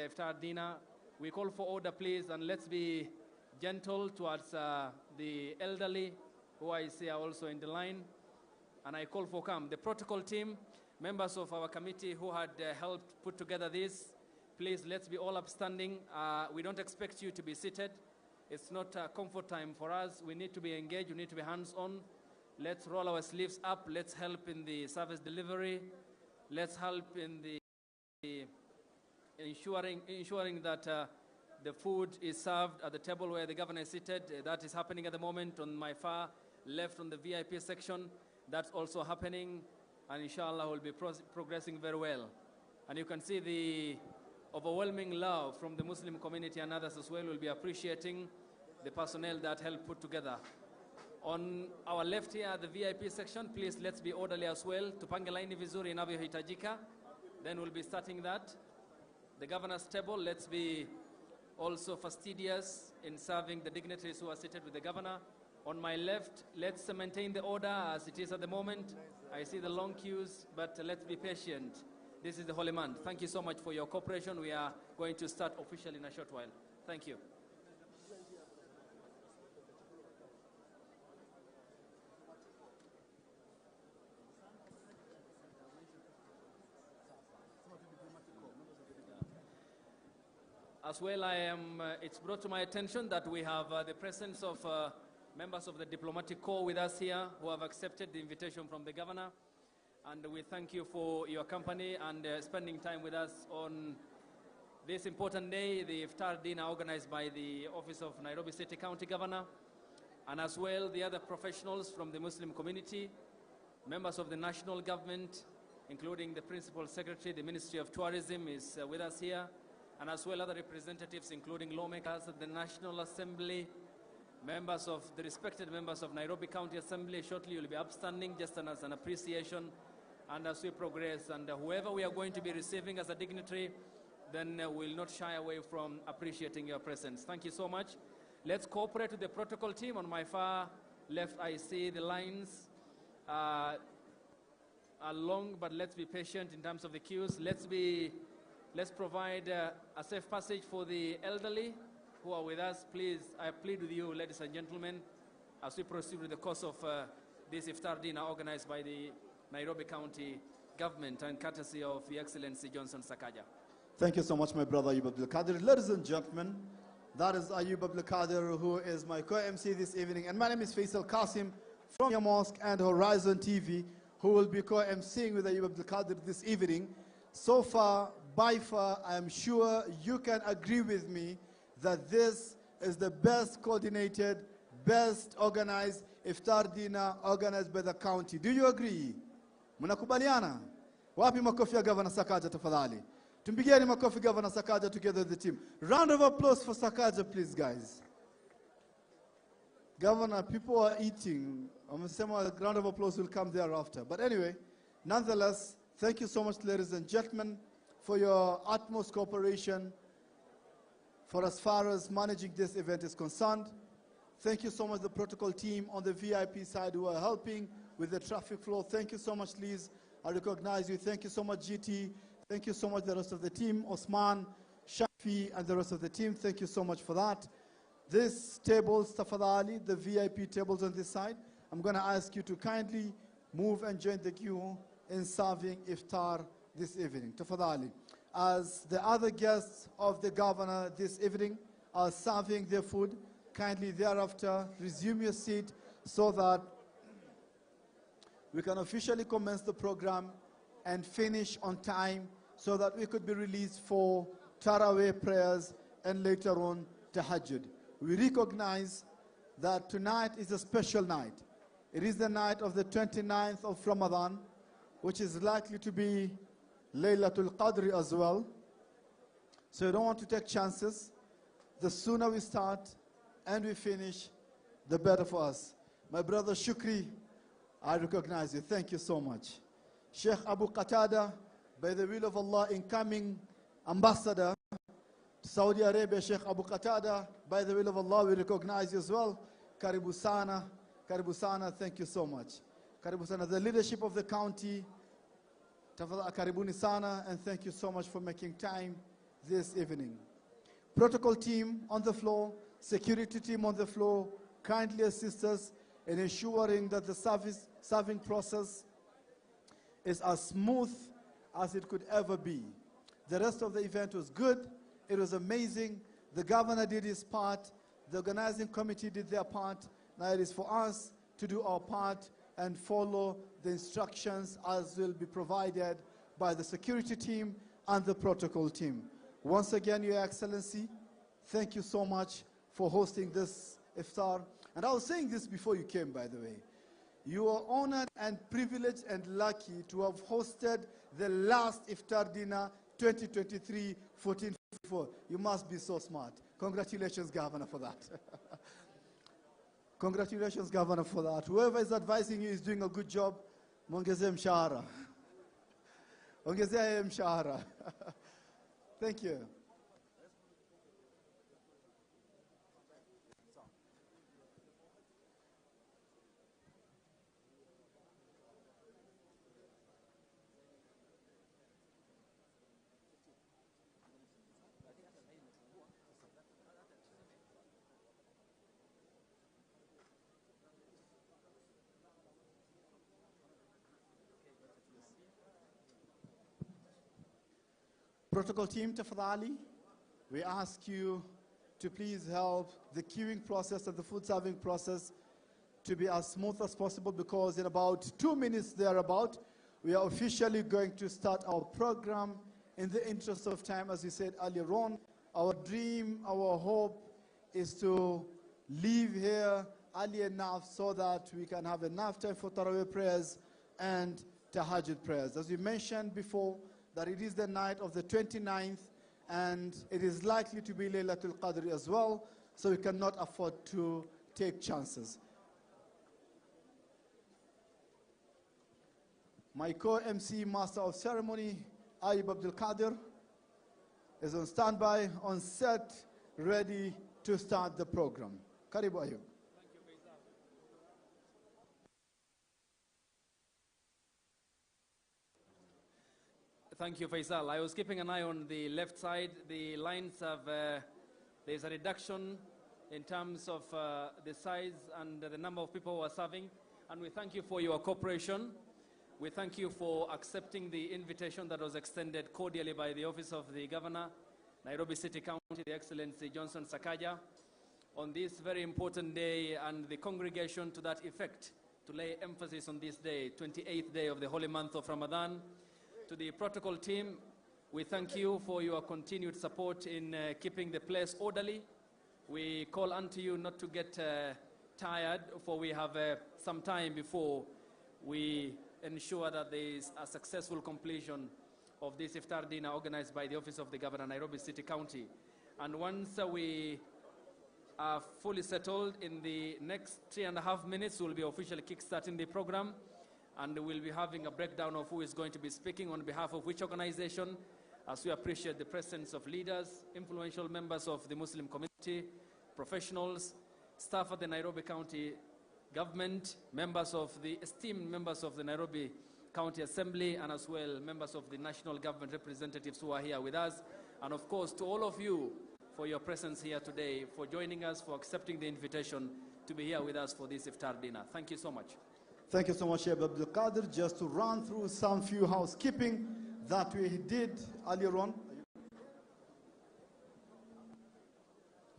iftar dinner. We call for order, please, and let's be gentle towards the elderly, who I see are also in the line. And I call for calm. The protocol team, members of our committee who had helped put together this, please, let's be all upstanding. We don't expect you to be seated. It's not comfort time for us. We need to be engaged. We need to be hands-on. Let's roll our sleeves up. Let's help in the service delivery. Let's help in the ensuring that the food is served at the table where the governor is seated. That is happening at the moment on my far left on the VIP section. That's also happening, and inshallah we'll be progressing very well. And you can see the overwhelming love from the Muslim community and others as well will be appreciating the personnel that helped put together. On our left here at the VIP section, please let's be orderly as well. Tupange laini vizuri inavyohitajika. Then we'll be starting that. The governor's table, let's be also fastidious in serving the dignitaries who are seated with the governor. On my left, let's maintain the order as it is at the moment. I see the long queues, but let's be patient. This is the holy month. Thank you so much for your cooperation. We are going to start officially in a short while. Thank you. As well, it's brought to my attention that we have the presence of members of the diplomatic corps with us here who have accepted the invitation from the governor. And we thank you for your company and spending time with us on this important day, the iftar dinner organized by the Office of Nairobi City County Governor, and as well the other professionals from the Muslim community, members of the national government, including the Principal Secretary, the Ministry of Tourism is with us here, and as well other representatives, including lawmakers at the National Assembly, members of the respected members of Nairobi County Assembly. Shortly you'll be upstanding just as an appreciation, and as we progress, and whoever we are going to be receiving as a dignitary, then we'll not shy away from appreciating your presence. Thank you so much. Let's cooperate with the protocol team. On my far left, I see the lines are long, but let's be patient in terms of the queues. Let's provide a safe passage for the elderly who are with us. Please, I plead with you, ladies and gentlemen, as we proceed with the course of this iftar dinner organized by the Nairobi County Government and courtesy of the Excellency Johnson Sakaja. Thank you so much, my brother Ayub Abdulkadir. Ladies and gentlemen, that is Ayub Abdulkadir, who is my co-MC this evening. And my name is Faisal Kasim from your mosque and Horizon TV, who will be co-MCing with Ayub Abdulkadir this evening. So far, by far, I am sure you can agree with me that this is the best coordinated, best organized iftar dinner organized by the county. Do you agree? Mnakubaliana? Wapi makofi ya Governor Sakaja tafadhali? Tumpigieni makofi Governor Sakaja together with the team. Round of applause for Sakaja, please, guys. Governor, people are eating. Wamesema round of applause will come thereafter. But anyway, nonetheless, thank you so much, ladies and gentlemen, for your utmost cooperation for as far as managing this event is concerned. Thank you so much, the protocol team on the VIP side who are helping with the traffic flow. Thank you so much, Liz. I recognize you. Thank you so much, GT. Thank you so much, the rest of the team, Osman, Shafi, and the rest of the team. Thank you so much for that. This table, tafadhali, the VIP tables on this side, I'm going to ask you to kindly move and join the queue in serving iftar this evening. Tafadhali. As the other guests of the governor this evening are serving their food, kindly thereafter resume your seat so that we can officially commence the program and finish on time so that we could be released for Tarawih prayers and later on Tahajjud. We recognize that tonight is a special night. It is the night of the 29th of Ramadan, which is likely to be Laylatul Qadr as well. So you don't want to take chances. The sooner we start and we finish, the better for us. My brother Shukri, I recognize you. Thank you so much. Sheikh Abu Qatada, by the will of Allah, incoming ambassador to Saudi Arabia, Sheikh Abu Qatada, by the will of Allah, we recognize you as well. Karibu sana, Karibu sana, thank you so much. Karibu sana, the leadership of the county, karibuni sana, and thank you so much for making time this evening. Protocol team on the floor, security team on the floor, kindly assist us in ensuring that the serving process is as smooth as it could ever be. The rest of the event was good. It was amazing. The governor did his part. The organizing committee did their part. Now it is for us to do our part and follow the instructions as will be provided by the security team and the protocol team. Once again, Your Excellency, thank you so much for hosting this iftar. And I was saying this before you came, by the way. You are honored and privileged and lucky to have hosted the last iftar dinner 2023 1444. You must be so smart. Congratulations, Governor, for that. Congratulations, Governor, for that. Whoever is advising you is doing a good job. Mwongezee mshahara. Ongezea mshahara. Thank you. Protocol team, tafadhali, we ask you to please help the queuing process and the food serving process to be as smooth as possible, because in about 2 minutes thereabout, we are officially going to start our program. In the interest of time, as we said earlier on, our dream, our hope is to leave here early enough so that we can have enough time for Tarawih prayers and Tahajjud prayers. As we mentioned before, that it is the night of the 29th, and it is likely to be Laylatul Qadr as well, so we cannot afford to take chances. My co-MC, Master of Ceremony, Ayub Abdul Qadir, is on standby, on set, ready to start the program. Karibu, Ayub. Thank you, Faisal. I was keeping an eye on the left side. The lines have, there's a reduction in terms of the size and the number of people who are serving. And we thank you for your cooperation. We thank you for accepting the invitation that was extended cordially by the Office of the Governor, Nairobi City County, the Excellency Johnson Sakaja, on this very important day, and the congregation to that effect, to lay emphasis on this day, 28th day of the holy month of Ramadan. To the protocol team, we thank you for your continued support in keeping the place orderly. We call unto you not to get tired, for we have some time before we ensure that there is a successful completion of this iftar dinner organized by the Office of the Governor, Nairobi City County. And once we are fully settled, in the next 3.5 minutes, we'll be officially kickstarting the program. And we'll be having a breakdown of who is going to be speaking on behalf of which organization, as we appreciate the presence of leaders, influential members of the Muslim community, professionals, staff at the Nairobi County government, members of the esteemed members of the Nairobi County Assembly, and as well members of the national government representatives who are here with us. And of course, to all of you for your presence here today, for joining us, for accepting the invitation to be here with us for this iftar dinner. Thank you so much. Thank you so much, Sheikh Abdul Qadir. Just to run through some few housekeeping that we did earlier on.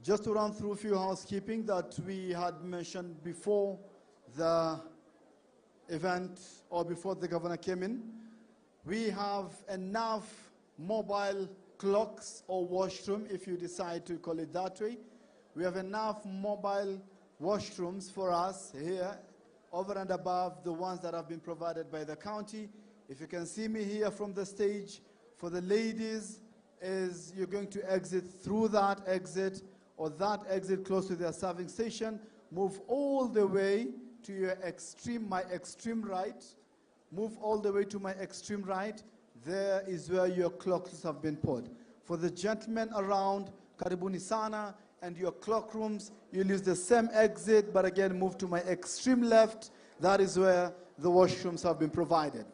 Just to run through a few housekeeping that we had mentioned before the event or before the governor came in. We have enough mobile clocks or washroom, if you decide to call it that way. We have enough mobile washrooms for us here, over and above the ones that have been provided by the county. If you can see me here from the stage, for the ladies, is you're going to exit through that exit or that exit close to their serving station, move all the way to your extreme, my extreme right, move all the way to my extreme right. There is where your clocks have been put. For the gentlemen around, karibuni sana, and your clock rooms, you'll use the same exit, but again, move to my extreme left. That is where the washrooms have been provided.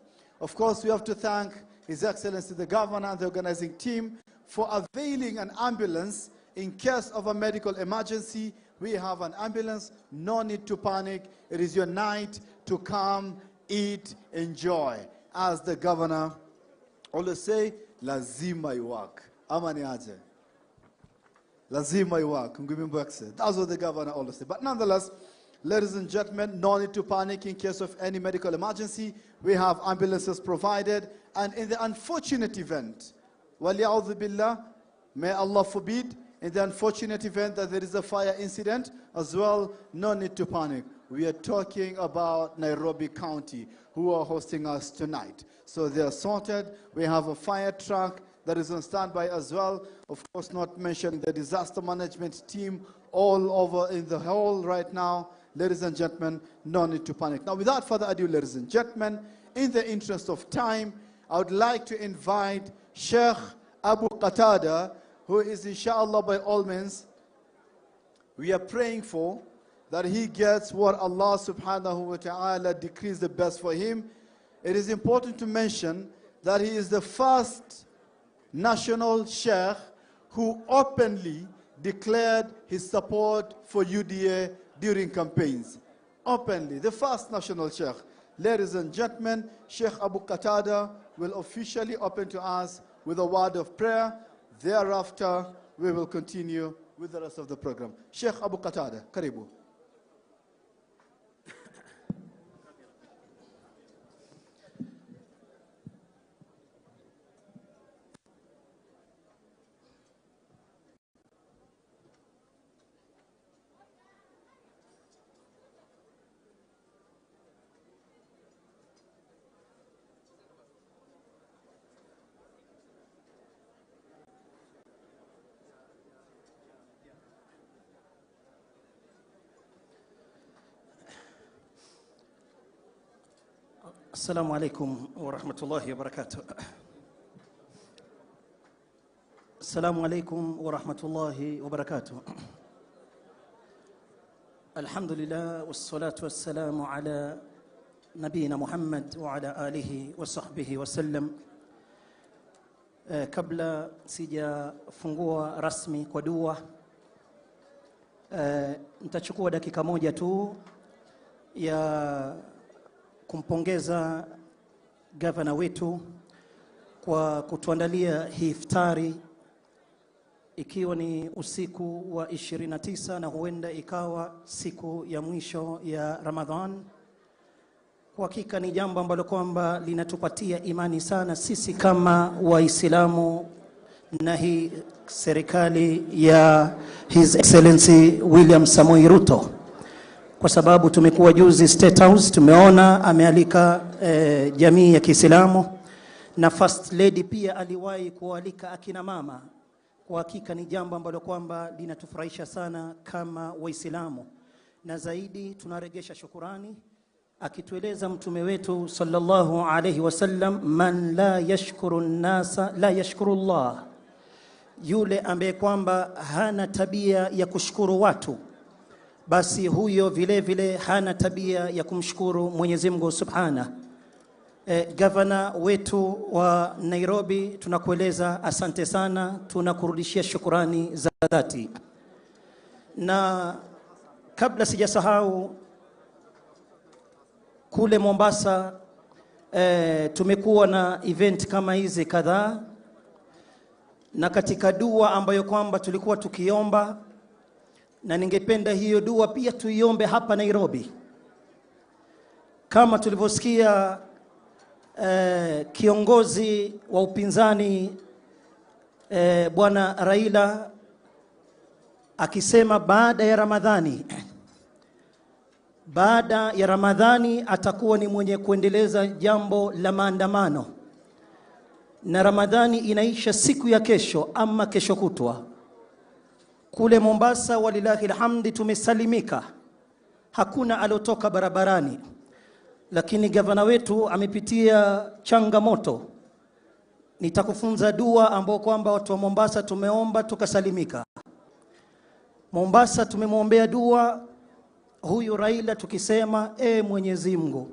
Of course, we have to thank His Excellency the Governor and the organizing team for availing an ambulance in case of a medical emergency. We have an ambulance, no need to panic. It is your night to come, eat, enjoy. As the governor always say, lazima iwak. Ama ni aje? Lazima iwak. Ngumi mbwekse. That's what the governor always say. But nonetheless, ladies and gentlemen, no need to panic in case of any medical emergency. We have ambulances provided. And in the unfortunate event, waliya'udhu billah, may Allah forbid, in the unfortunate event that there is a fire incident as well, no need to panic. We are talking about Nairobi County, who are hosting us tonight. So they are sorted. We have a fire truck that is on standby as well. Of course, not mentioning the disaster management team all over in the hall right now. Ladies and gentlemen, no need to panic. Now, without further ado, ladies and gentlemen, in the interest of time, I would like to invite Sheikh Abu Qatada, who is, inshallah, by all means, we are praying for that he gets what Allah subhanahu wa ta'ala decrees the best for him. It is important to mention that he is the first national sheikh who openly declared his support for UDA during campaigns. Openly, the first national sheikh. Ladies and gentlemen, Sheikh Abu Qatada will officially open to us with a word of prayer. Thereafter, we will continue with the rest of the program. Sheikh Abu Qatada, karibu. Assalamu alaikum wa rahmatullahi wa barakatuh. Assalamu alaikum wa rahmatullahi wa barakatuh. Alhamdulillah wassalatu wassalamu ala nabiyina Muhammad wa ala alihi wa sahbihi wa sallam. Kabla sijafungua rasmi kwa dua, nitachukua dakika moja tu ya kumpongeza gavana wetu kwa kutuandalia hii iftari, ikiwa ni usiku wa 29 na huenda ikawa siku ya mwisho ya Ramadhan. Kwa hakika ni jambo ambalo kwamba linatupatia imani sana sisi kama Waislamu na hii serikali ya His Excellency William Samoei Ruto, kwa sababu tumekuwa juzi State House, tumeona amealika jamii ya Kiislamu, na First Lady pia aliwahi kualika akina mama. Kwa hakika ni jambo ambalo kwamba linatufurahisha sana kama Waislamu, na zaidi tunaregesha shukurani akitueleza mtume wetu sallallahu alayhi wasallam, man la yashkuru nasa la yashkuru Allah, yule ambaye kwamba hana tabia ya kushukuru watu, basi huyo vile vile hana tabia ya kumshukuru Mwenyezi Mungu Subhana. Gavana wetu wa Nairobi, tunakueleza asante sana, tunakurudishia shukurani za dhati. Na kabla sijasahau, kule Mombasa tumekuwa na event kama hizi kadhaa, na katika dua ambayo kwamba tulikuwa tukiomba, na ningependa hiyo dua pia tuiombe hapa Nairobi, kama tulivyosikia kiongozi wa upinzani Bwana Raila akisema baada ya Ramadhani atakuwa ni mwenye kuendeleza jambo la maandamano, na Ramadhani inaisha siku ya kesho ama kesho kutwa. Kule Mombasa walilahi alhamdi tumesalimika, hakuna alotoka barabarani, lakini gavana wetu amepitia changamoto. Nitakufunza dua ambao kwamba watu wa Mombasa tumeomba tukasalimika. Mombasa tumemwombea dua huyu Raila tukisema, Mwenyezi Mungu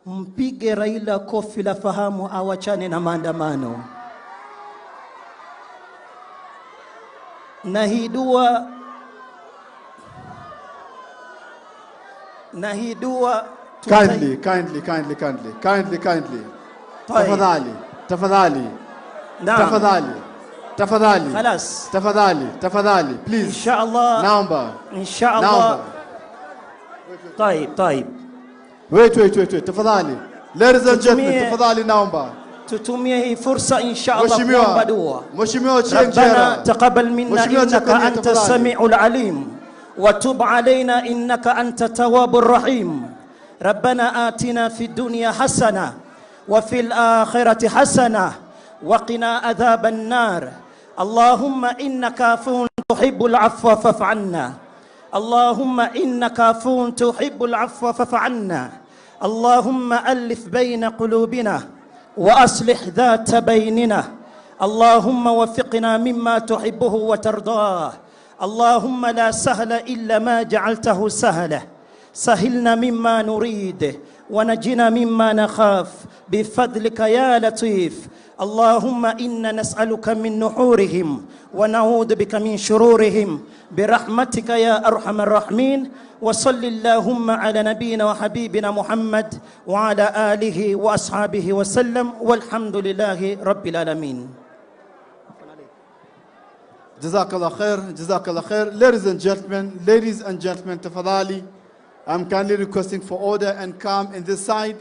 mpige Raila kofi la fahamu awachane na maandamano. Na hii dua Kindly, kindly, kindly, kindly, kindly, kindly. Tafadhali, tafadhali. Naam. Tafadhali. Tafadhali. Khalas. Tafadhali, tafadhali, please. Inshallah. Naomba. Inshallah. Naomba. طيب طيب. Wait, wait, wait, wait. Tafadhali. Ladies and gentlemen, tafadhali naomba. Tutumie hii fursa inshallah kuomba dua. Mheshimiwa Ochieng ربنا Jera. تقبل منا Mheshimiwa إنك Jaconia, أنت tafadhali. السميع العليم وتب علينا إنك أنت التواب الرحيم. ربنا آتنا في الدنيا حسنة وفي الآخرة حسنة وقنا عذاب النار. اللهم إنك عفو تحب العفو فاعف عنا. اللهم إنك عفو تحب العفو فاعف عنا. اللهم ألف بين قلوبنا وأصلح ذات بيننا. اللهم وفقنا مما تحبه وترضاه. اللهم لا سهل إلا ما جعلته سهلا، سهلنا مما نريد ونجنا مما نخاف بفضلك يا لطيف. اللهم إنا نسألك من نحورهم ونعوذ بك من شرورهم برحمتك يا أرحم الراحمين. وصل اللهم على نبينا وحبيبنا محمد وعلى آله وأصحابه وسلم، والحمد لله رب العالمين. Jazakallah khair, Jazakallah khair. Ladies and gentlemen, tafadhali, I'm kindly requesting for order and calm in this side.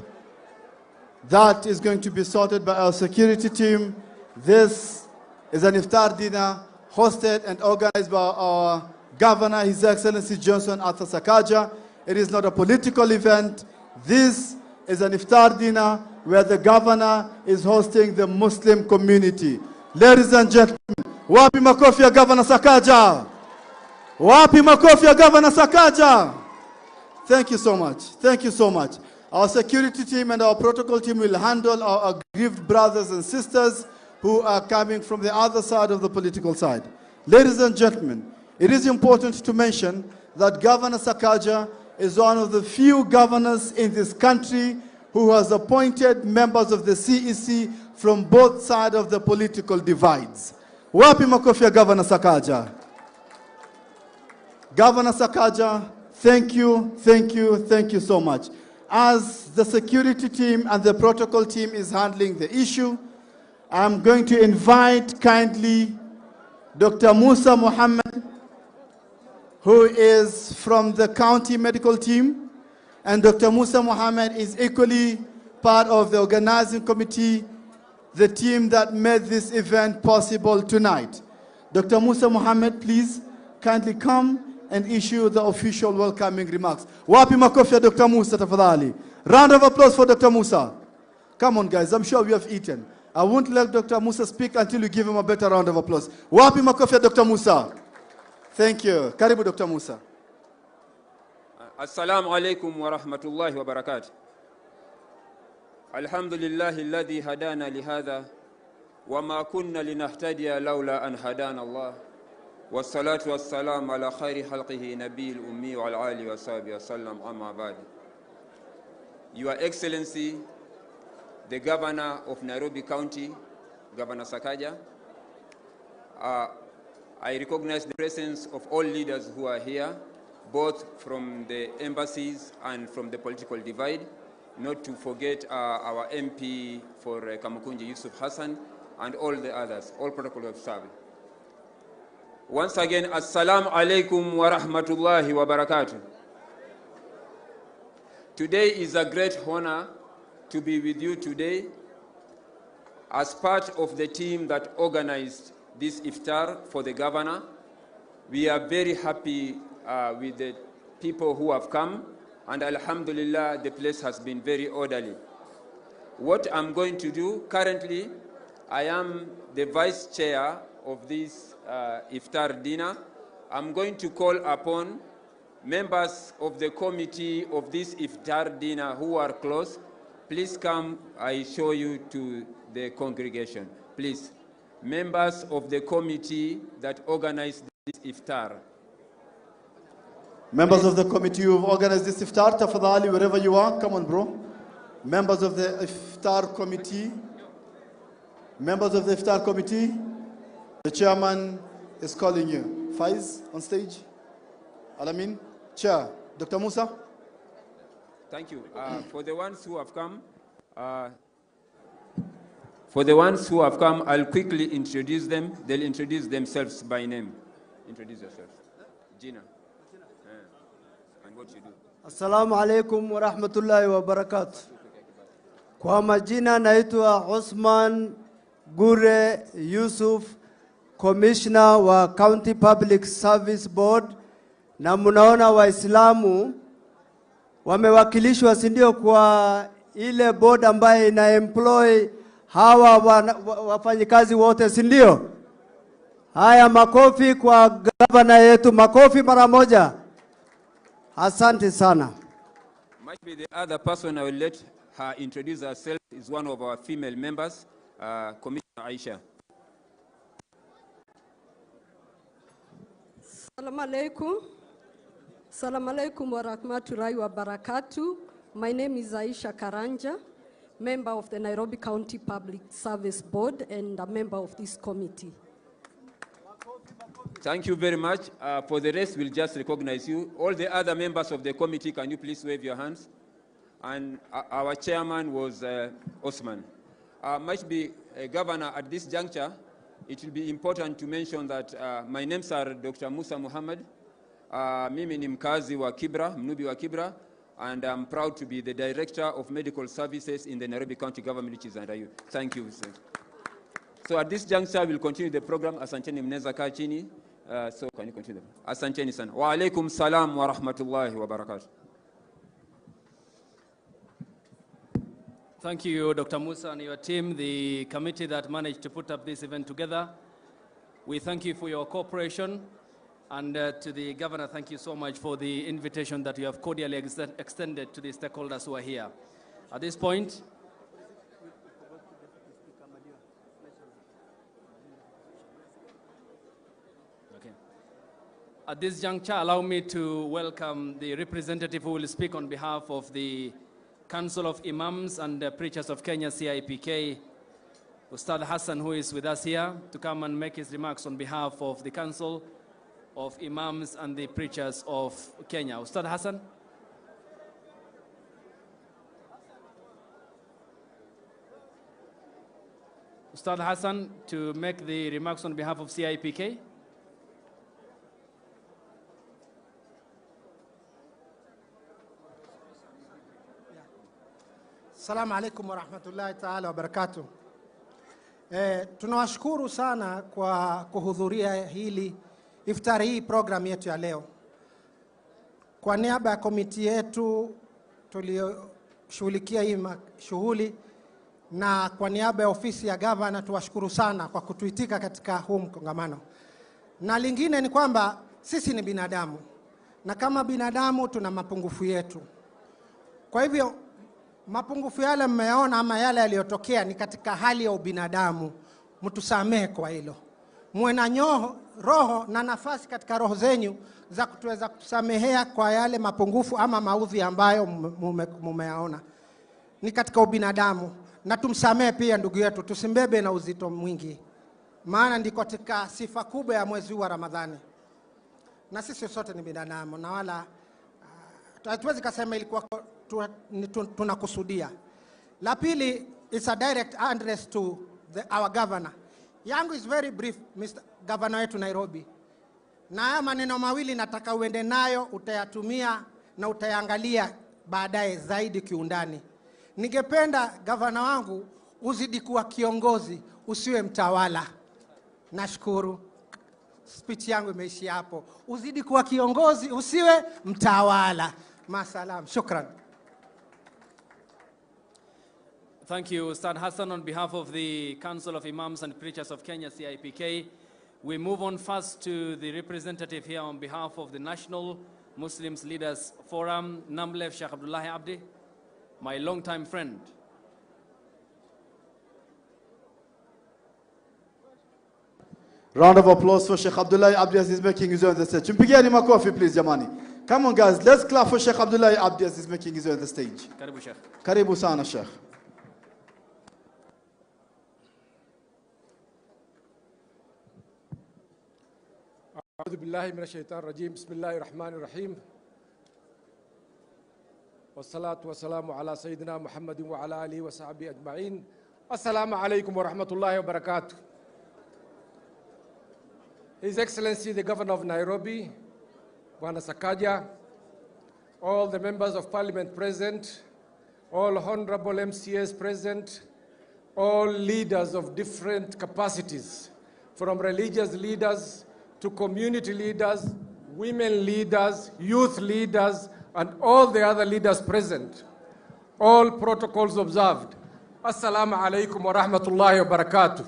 That is going to be sorted by our security team. This is an iftar dinner hosted and organized by our governor, His Excellency Johnson Arthur Sakaja. It is not a political event. This is an iftar dinner where the governor is hosting the Muslim community. Ladies and gentlemen, wapi makofi ya Governor Sakaja? Wapi makofi ya Governor Sakaja? Thank you so much. Thank you so much. Our security team and our protocol team will handle our aggrieved brothers and sisters who are coming from the other side of the political side. Ladies and gentlemen, it is important to mention that Governor Sakaja is one of the few governors in this country who has appointed members of the CEC from both sides of the political divides. Wapi makofi ya Governor Sakaja? Governor Sakaja, thank you, thank you, thank you so much. As the security team and the protocol team is handling the issue, I'm going to invite kindly Dr. Musa Mohammed, who is from the county medical team, and Dr. Musa Mohammed is equally part of the organizing committee, the team that made this event possible tonight. Dr. Musa Mohammed, please kindly come and issue the official welcoming remarks. Wapi makofi ya Dr. Musa tafadhali. Round of applause for Dr. Musa. Come on guys, I'm sure we have eaten. I won't let Dr. Musa speak until you give him a better round of applause. Wapi makofi ya Dr. Musa. Thank you. Karibu Dr. Musa. Assalamu alaikum wa rahmatullahi wa barakatuh. Alhamdulillahi alladhi hadana lihadha wa ma kunna linahtadiya laula an hadana Allah. Wassalatu wassalamu ala khairi halqihi nabiyil ummi wa ala alihi wa sahbihi wa sallam, amma ba'd. Your Excellency, the Governor of Nairobi County, Governor Sakaja, I recognize the presence of all leaders who are here, both from the embassies and from the political divide, not to forget our MP for Kamukunji, Yusuf Hassan, and all the others, all protocol observed. Once again, assalamu alaikum wa rahmatullahi wa barakatuh. Today is a great honor to be with you today as part of the team that organized this iftar for the governor. We are very happy with the people who have come, and alhamdulillah, the place has been very orderly. What I'm going to do currently, I am the vice chair of this iftar dinner. I'm going to call upon members of the committee of this iftar dinner who are close. Please come, I show you to the congregation. Please, members of the committee that organized this iftar. Members of the committee who have organized this iftar, tafadhali, wherever you are, come on bro. Members of the iftar committee. Members of the iftar committee, the chairman is calling you. Faiz on stage. Alamin, Chair, Dr. Musa. Thank you. For the ones who have come, I'll quickly introduce them. They'll introduce themselves by name. Introduce yourself. Gina. And what you do. Assalamu alaikum wa rahmatullahi wa barakatuh. Kwa majina naitwa Osman Gure Yusuf, Commissioner wa County Public Service Board, na mnaona Waislamu wamewakilishwa, si ndio, kwa ile board ambaye ina employ hawa wafanyikazi wote, si ndio? Haya, makofi kwa governor yetu, makofi mara moja. Asante sana. Might be the other person I will let her introduce herself is one of our female members, Commissioner Aisha. Assalamu alaikum. Assalamu alaikum wa rahmatullahi wa barakatuh. My name is Aisha Karanja, member of the Nairobi County Public Service Board and a member of this committee. Thank you very much. For the rest, we'll just recognize you. All the other members of the committee, can you please wave your hands? And our chairman was Osman. Might be governor at this juncture, it will be important to mention that my names are Dr. Musa Muhammad. Mimi ni mkazi wa Kibra, mnubi wa Kibra, and I'm proud to be the Director of Medical Services in the Nairobi County Government, which is under you. Thank you, sir. So at this juncture, we'll continue the program. Asanteni mneza kaa chini. So can you continue? Asanteni sana. Wa alaikum salam wa rahmatullahi wa barakatuh. Thank you, Dr. Musa and your team, the committee that managed to put up this event together. We thank you for your cooperation. And to the governor, thank you so much for the invitation that you have cordially extended to the stakeholders who are here. At this point, okay. At this juncture, allow me to welcome the representative who will speak on behalf of the Council of Imams and the Preachers of Kenya, CIPK, Ustad Hassan, who is with us here, to come and make his remarks on behalf of the Council of Imams and the Preachers of Kenya. Ustad Hassan. Ustad Hassan, to make the remarks on behalf of CIPK. Assalamu alaikum wa rahmatullahi ta'ala wa barakatuh. Tunawashukuru sana kwa kuhudhuria hili iftari hii program yetu ya leo. Kwa niaba ya komiti yetu tulioshughulikia hii shughuli na kwa niaba ya ofisi ya gavana tuwashukuru sana kwa kutuitika katika huu mkongamano. Na lingine ni kwamba sisi ni binadamu, na kama binadamu tuna mapungufu yetu. Kwa hivyo mapungufu yale mmeona ama yale yaliyotokea ni katika hali ya ubinadamu. Mtusamehe kwa hilo. Muwe na roho na nafasi katika roho zenyu za kutuweza kutusamehea kwa yale mapungufu ama maudhi ambayo mumeyaona. Ni katika ubinadamu. Na tumsamehe pia ndugu yetu, tusimbebe na uzito mwingi. Maana ndiko katika sifa kubwa ya mwezi huu wa Ramadhani. Na sisi sote ni binadamu na wala hatuwezi kusema ilikuwa tunakusudia. La pili, it's a direct address to our governor. Yangu is very brief, Mr. Governor wetu Nairobi. Na haya maneno mawili nataka uende nayo, utayatumia na utayangalia baadaye zaidi kiundani. Ningependa governor wangu uzidi kuwa kiongozi, usiwe mtawala. Nashukuru. Speech yangu imeishia hapo. Uzidi kuwa kiongozi, usiwe mtawala. Masalam. Shukran. Thank you, Ustad Hassan, on behalf of the Council of Imams and Preachers of Kenya, CIPK. We move on first to the representative here on behalf of the National Muslims Leaders Forum, Namlef Sheikh Abdullahi Abdi, my longtime friend. Round of applause for Sheikh Abdullahi Abdi as he's making his way on the stage. Mpigieni makofi, please, jamani. Come on, guys, let's clap for Sheikh Abdullahi Abdi as he's making his way on the stage. Karibu, Sheikh. Karibu sana, Sheikh. أعوذ بالله من الشيطان الرجيم بسم الله الرحمن الرحيم والصلاة والسلام على سيدنا محمد وعلى آله وصحبه أجمعين. السلام عليكم ورحمة الله وبركاته. His Excellency the Governor of Nairobi, Bwana Sakaja, all the members of Parliament present, all honorable MCAs present, all leaders of different capacities, from religious leaders to community leaders, women leaders, youth leaders, and all the other leaders present. All protocols observed. Assalamu alaikum wa rahmatullahi wa barakatuh.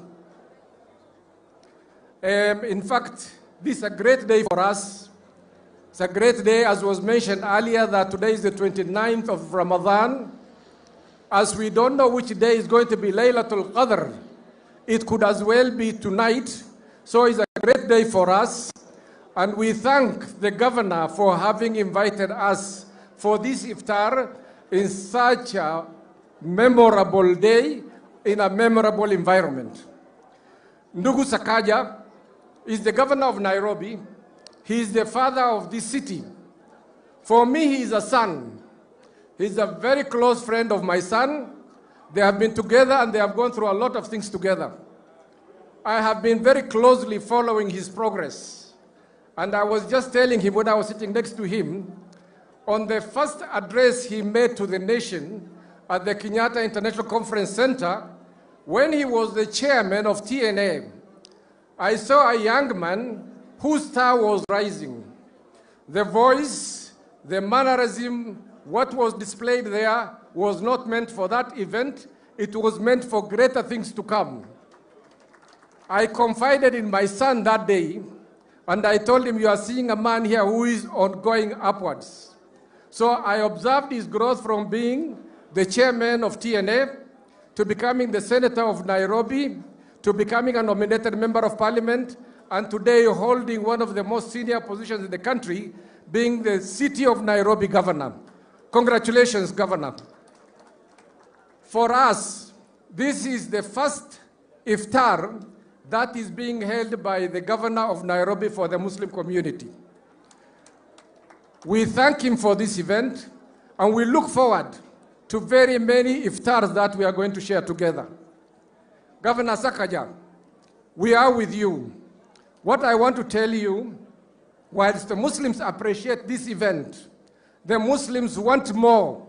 In fact, this is a great day for us. It's a great day, as was mentioned earlier, that today is the 29th of Ramadan. As we don't know which day is going to be Laylatul Qadr, it could as well be tonight. So it's a great day for us. And we thank the governor for having invited us for this iftar in such a memorable day, in a memorable environment. Ndugu Sakaja is the governor of Nairobi. He is the father of this city. For me, he is a son. He's a very close friend of my son. They have been together and they have gone through a lot of things together. I have been very closely following his progress. And I was just telling him when I was sitting next to him, on the first address he made to the nation at the Kenyatta International Conference Center, when he was the chairman of TNA, I saw a young man whose star was rising. The voice, the mannerism, what was displayed there was not meant for that event. It was meant for greater things to come. I confided in my son that day, and I told him, you are seeing a man here who is on going upwards. So I observed his growth from being the chairman of TNA to becoming the senator of Nairobi, to becoming a nominated member of parliament, and today holding one of the most senior positions in the country, being the city of Nairobi governor. Congratulations, Governor. For us, this is the first iftar that is being held by the governor of Nairobi for the Muslim community. We thank him for this event, and we look forward to very many iftars that we are going to share together. Governor Sakaja, we are with you. What I want to tell you, whilst the Muslims appreciate this event, the Muslims want more.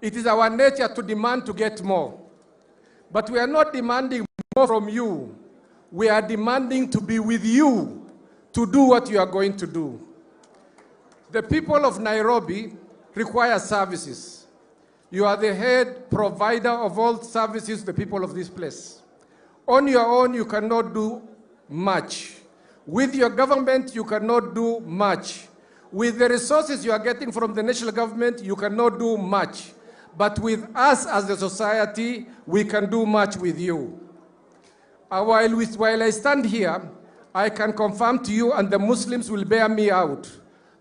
It is our nature to demand to get more. But we are not demanding more from you. We are demanding to be with you to do what you are going to do. The people of Nairobi require services. You are the head provider of all services to the people of this place. On your own, you cannot do much. With your government, you cannot do much. With the resources you are getting from the national government, you cannot do much. But with us as a society, we can do much with you. While I stand here, I can confirm to you, and the Muslims will bear me out,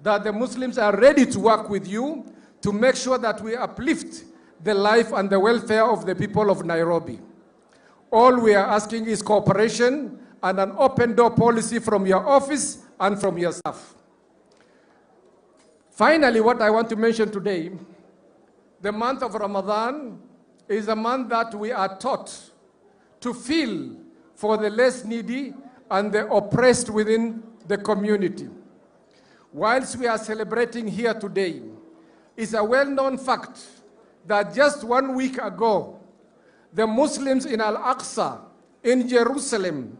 that the Muslims are ready to work with you to make sure that we uplift the life and the welfare of the people of Nairobi. All we are asking is cooperation and an open door policy from your office and from your staff. Finally, what I want to mention today, the month of Ramadan is a month that we are taught to feel for the less needy and the oppressed within the community. Whilst we are celebrating here today, it's a well-known fact that just 1 week ago, the Muslims in Al-Aqsa, in Jerusalem,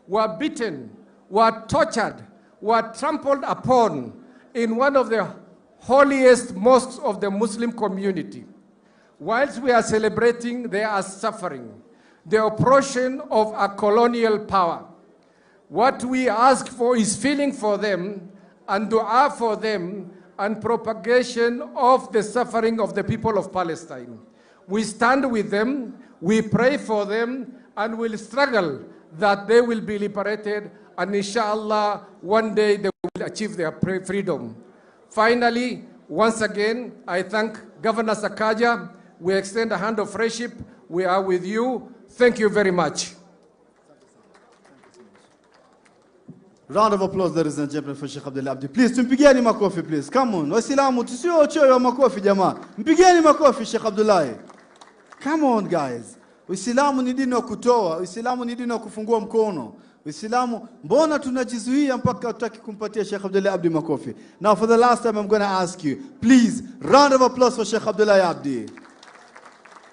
were beaten, were tortured, were trampled upon in one of the holiest mosques of the Muslim community. Whilst we are celebrating, they are suffering the oppression of a colonial power. What we ask for is feeling for them and dua for them and propagation of the suffering of the people of Palestine. We stand with them, we pray for them, and will struggle that they will be liberated, and inshallah, one day they will achieve their freedom. Finally, once again, I thank Governor Sakaja. We extend a hand of friendship. We are with you. Thank you very much. Round of applause, ladies and gentlemen, for Sheikh Abdullah Abdi. Please, tumpigieni makofi, please. Come on. Waislamu, tusiwe wachoyo wa makofi jamaa. Mpigieni makofi Sheikh Abdullahi. Come on, guys. Uislamu ni dini wa kutoa, Uislamu ni dini wa kufungua mkono. Uislamu, mbona tunajizuia mpaka hatutaki kumpatia Sheikh Abdullah Abdi makofi? Now for the last time I'm going to ask you, please, round of applause for Sheikh Abdullah Abdi.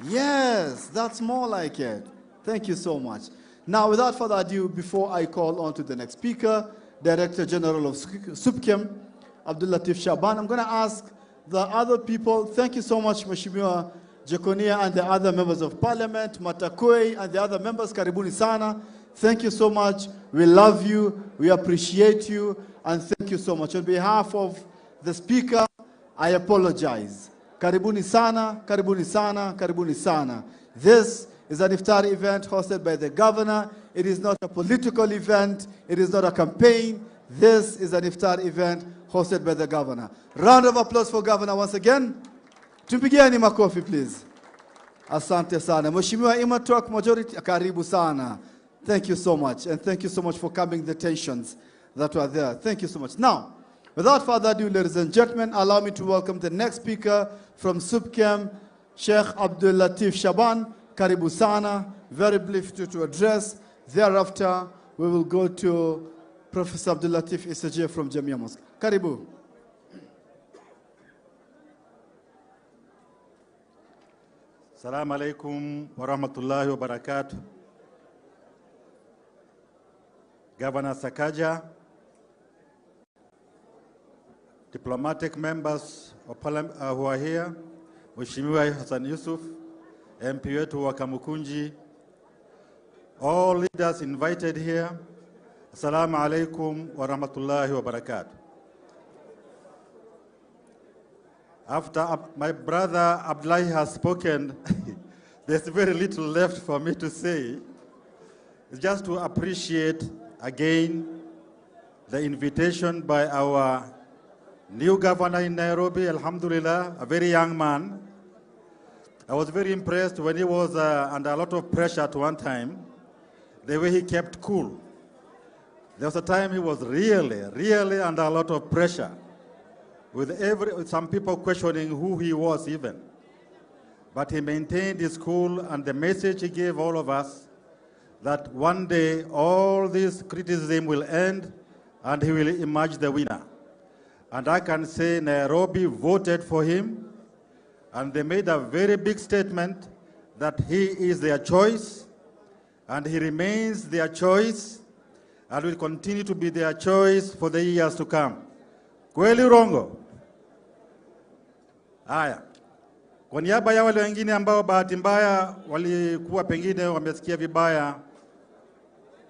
Yes, that's more like it. Thank you so much. Now, without further ado, before I call on to the next speaker, Director General of SUPKEM, Abdul Latif Shaban, I'm going to ask the other people, thank you so much, Mheshimiwa Jeckonia and the other members of parliament, Matakoi and the other members, karibuni sana. Thank you so much. We love you, we appreciate you, and thank you so much. On behalf of the speaker, I apologize. Karibuni sana, karibuni sana, karibuni sana. This is an iftar event hosted by the governor. It is not a political event. It is not a campaign. This is an iftar event hosted by the governor. Round of applause for governor once again. Tumpigieni makofi, please. Asante sana. Mheshimiwa Imatwak, majority, karibu sana. Thank you so much. And thank you so much for calming the tensions that were there. Thank you so much. Now, without further ado, ladies and gentlemen, allow me to welcome the next speaker from SUPKEM, Sheikh Abdul Latif Shaban. Karibu sana. Very brief to address. Thereafter, we will go to Professor Abdul Latif Issa from Jamia Mosque. Karibu. Assalamu alaikum wa rahmatullahi wa barakatuh. Governor Sakaja, diplomatic members of parliament who are here, Mheshimiwa Hassan Yusuf, MP wetu wa Kamukunji, all leaders invited here, Assalamu alaikum wa rahmatullahi wa barakatuh. After my brother Abdullahi has spoken, there's very little left for me to say. It's just to appreciate again the invitation by our new governor in Nairobi, Alhamdulillah, a very young man. I was very impressed when he was under a lot of pressure at one time, the way he kept cool. There was a time he was really, really under a lot of pressure, with some people questioning who he was even. But he maintained his cool, and the message he gave all of us that one day all this criticism will end and he will emerge the winner. And I can say Nairobi voted for him, and they made a very big statement that he is their choice, and he remains their choice, and will continue to be their choice for the years to come. Kweli urongo? Haya. Kwa niaba ya wale wengine ambao bahati mbaya walikuwa pengine wamesikia vibaya,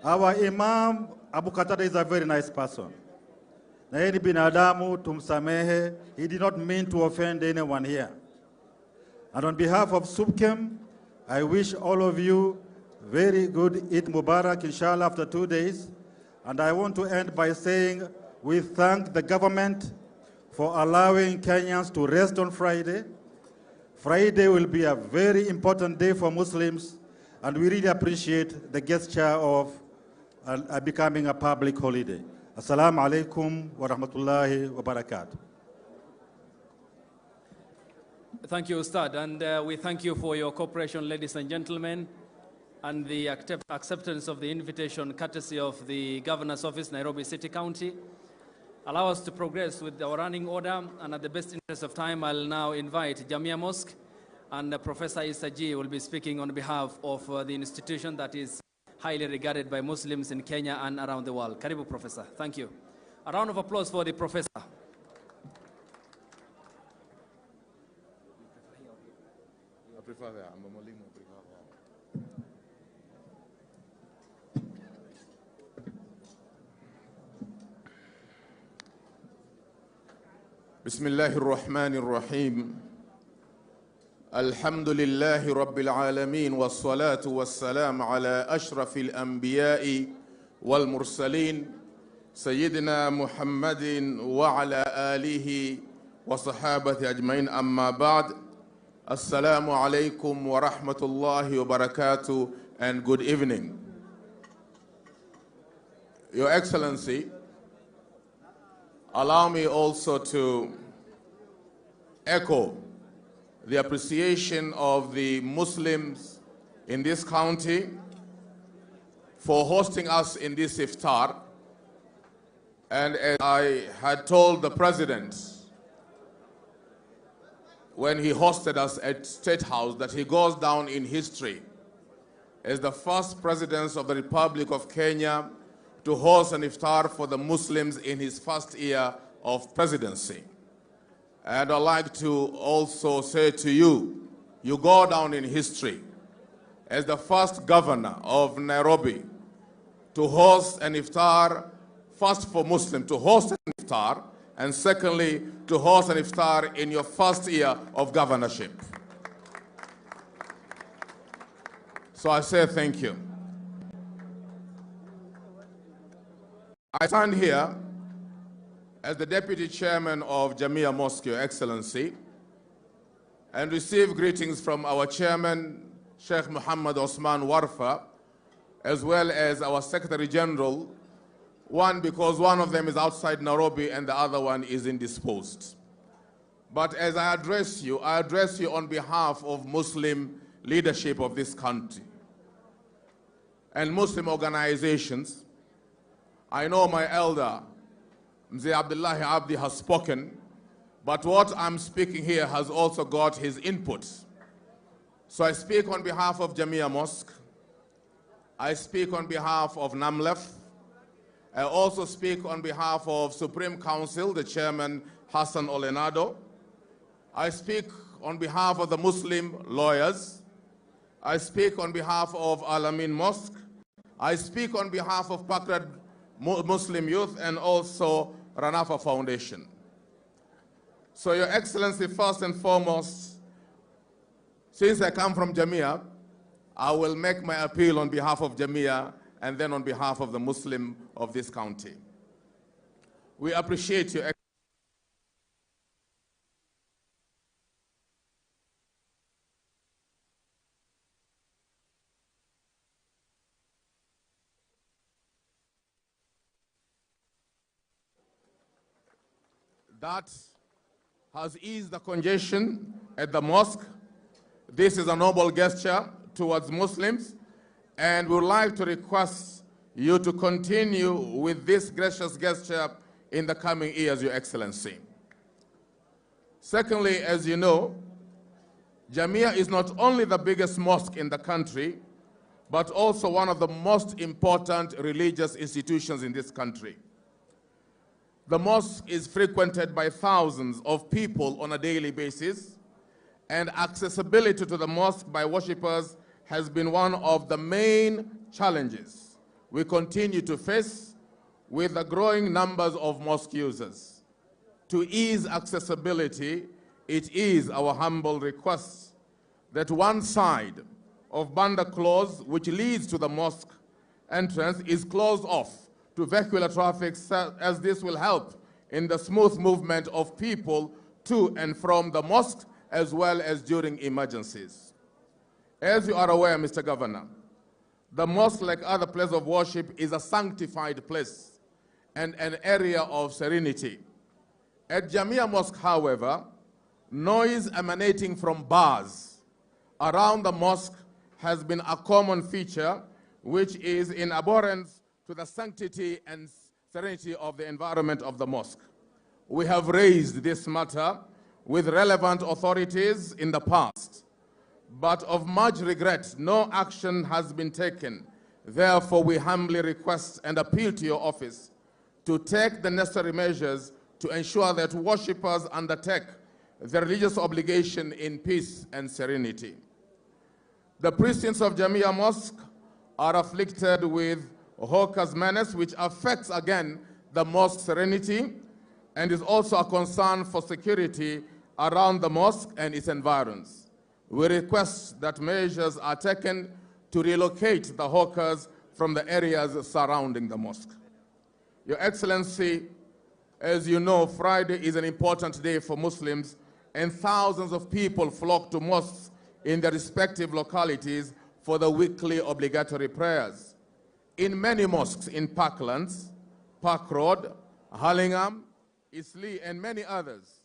our Imam Abu Qatada is a very nice person. Na yeye ni binadamu, tumsamehe. He did not mean to offend anyone here. And on behalf of SUPKEM, I wish all of you very good Eid Mubarak, inshallah, after 2 days. And I want to end by saying we thank the government for allowing Kenyans to rest on Friday. Friday will be a very important day for Muslims, and we really appreciate the gesture of becoming a public holiday. Assalamu alaikum wa rahmatullahi wa barakatuh. Thank you, Ustad, and we thank you for your cooperation, ladies and gentlemen, and the acceptance of the invitation courtesy of the Governor's Office, Nairobi City County. Allow us to progress with our running order, and at the best interest of time, I'll now invite Jamia Mosque, and Professor Issa G will be speaking on behalf of the institution that is highly regarded by Muslims in Kenya and around the world. Karibu, Professor. Thank you. A round of applause for the professor. I prefer that. I'm a Muslim. I prefer that. بسم الله الرحمن الرحيم. الحمد لله رب العالمين، والصلاة والسلام على أشرف الأنبياء والمرسلين سيدنا محمد وعلى آله وصحابته أجمعين. أما بعد، السلام عليكم ورحمة الله وبركاته, and good evening. Your Excellency, Allow me also to echo the appreciation of the Muslims in this county for hosting us in this iftar. And as I had told the president when he hosted us at State House, that he goes down in history as the first president of the Republic of Kenya to host an iftar for the Muslims in his first year of presidency. And I'd like to also say to you, you go down in history as the first governor of Nairobi to host an iftar, first for Muslim, to host an iftar, and secondly, to host an iftar in your first year of governorship. So I say thank you. I stand here as the deputy chairman of Jamia Mosque, Your Excellency, and receive greetings from our chairman, Sheikh Muhammad Osman Warfa, as well as our Secretary General, one because one of them is outside Nairobi and the other one is indisposed. But as I address you on behalf of Muslim leadership of this country and Muslim organizations. I know my elder, Mzee Abdullahi Abdi, has spoken, but what I'm speaking here has also got his input. So I speak on behalf of Jamia Mosque. I speak on behalf of NAMLEF. I also speak on behalf of Supreme Council, the chairman, Hassan Olenado. I speak on behalf of the Muslim lawyers. I speak on behalf of Al-Amin Mosque. I speak on behalf of Pakrad Muslim Youth and also Ranafa Foundation. So Your Excellency, first and foremost, since I come from Jamia, I will make my appeal on behalf of Jamia and then on behalf of the Muslim of this county. We appreciate your That has eased the congestion at the mosque. This is a noble gesture towards Muslims, and we would like to request you to continue with this gracious gesture in the coming years, Your Excellency. Secondly, as you know, Jamia is not only the biggest mosque in the country, but also one of the most important religious institutions in this country. The mosque is frequented by thousands of people on a daily basis, and accessibility to the mosque by worshippers has been one of the main challenges we continue to face with the growing numbers of mosque users. To ease accessibility, it is our humble request that one side of Banda Close, which leads to the mosque entrance, is closed off to vehicular traffic, as this will help in the smooth movement of people to and from the mosque, as well as during emergencies. As you are aware, Mr. Governor, the mosque, like other places of worship, is a sanctified place and an area of serenity. At Jamia Mosque, however, noise emanating from bars around the mosque has been a common feature, which is in abhorrence to the sanctity and serenity of the environment of the mosque. We have raised this matter with relevant authorities in the past, but of much regret, no action has been taken. Therefore, we humbly request and appeal to your office to take the necessary measures to ensure that worshippers undertake their religious obligation in peace and serenity. The precincts of Jamia Mosque are afflicted with hawkers' menace, which affects again the mosque serenity and is also a concern for security around the mosque and its environs. We request that measures are taken to relocate the hawkers from the areas surrounding the mosque. Your Excellency, as you know, Friday is an important day for Muslims, and thousands of people flock to mosques in their respective localities for the weekly obligatory prayers. In many mosques in Parklands, Park Road, Hurlingham, Eastleigh, and many others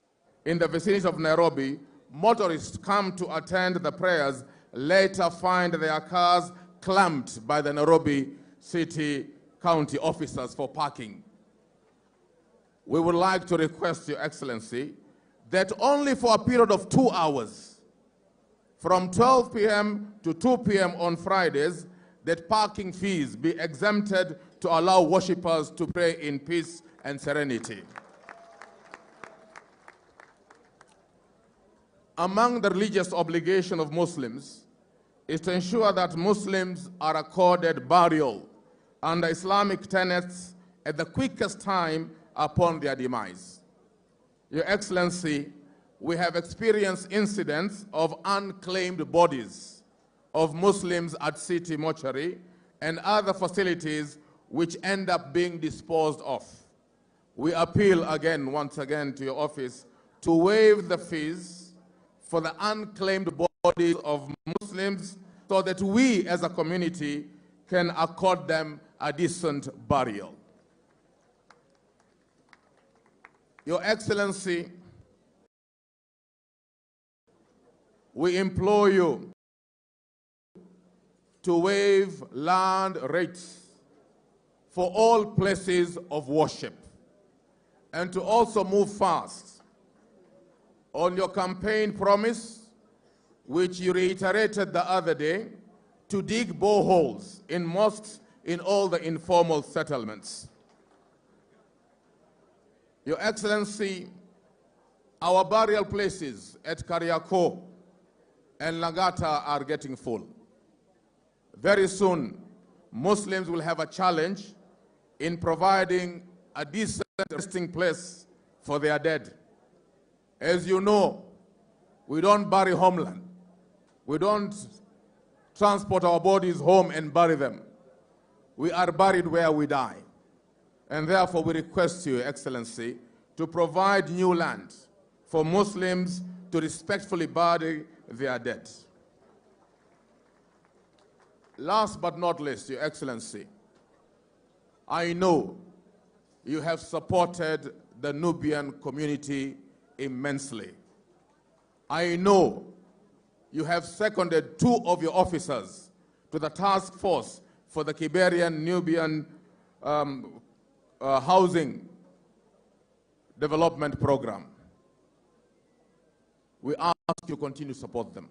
in the vicinity of Nairobi, motorists come to attend the prayers, later find their cars clamped by the Nairobi City County officers for parking. We would like to request, Your Excellency, that only for a period of 2 hours, from 12 p.m. to 2 p.m. on Fridays, that parking fees be exempted to allow worshippers to pray in peace and serenity. Among the religious obligation of Muslims is to ensure that Muslims are accorded burial under Islamic tenets at the quickest time upon their demise. Your Excellency, we have experienced incidents of unclaimed bodies of Muslims at city mortuary and other facilities which end up being disposed of. We appeal again, once again, to your office to waive the fees for the unclaimed bodies of Muslims so that we as a community can accord them a decent burial. Your Excellency, we implore you to waive land rates for all places of worship and to also move fast on your campaign promise, which you reiterated the other day, to dig boreholes in mosques in all the informal settlements. Your Excellency, our burial places at Kariakoo and Langata are getting full. Very soon, Muslims will have a challenge in providing a decent resting place for their dead. As you know, we don't bury homeland. We don't transport our bodies home and bury them. We are buried where we die. And therefore, we request you, Excellency, to provide new land for Muslims to respectfully bury their dead. Last but not least, Your Excellency, I know you have supported the Nubian community immensely. I know you have seconded 2 of your officers to the task force for the Kiberian Nubian Housing Development Program. We ask you to continue to support them.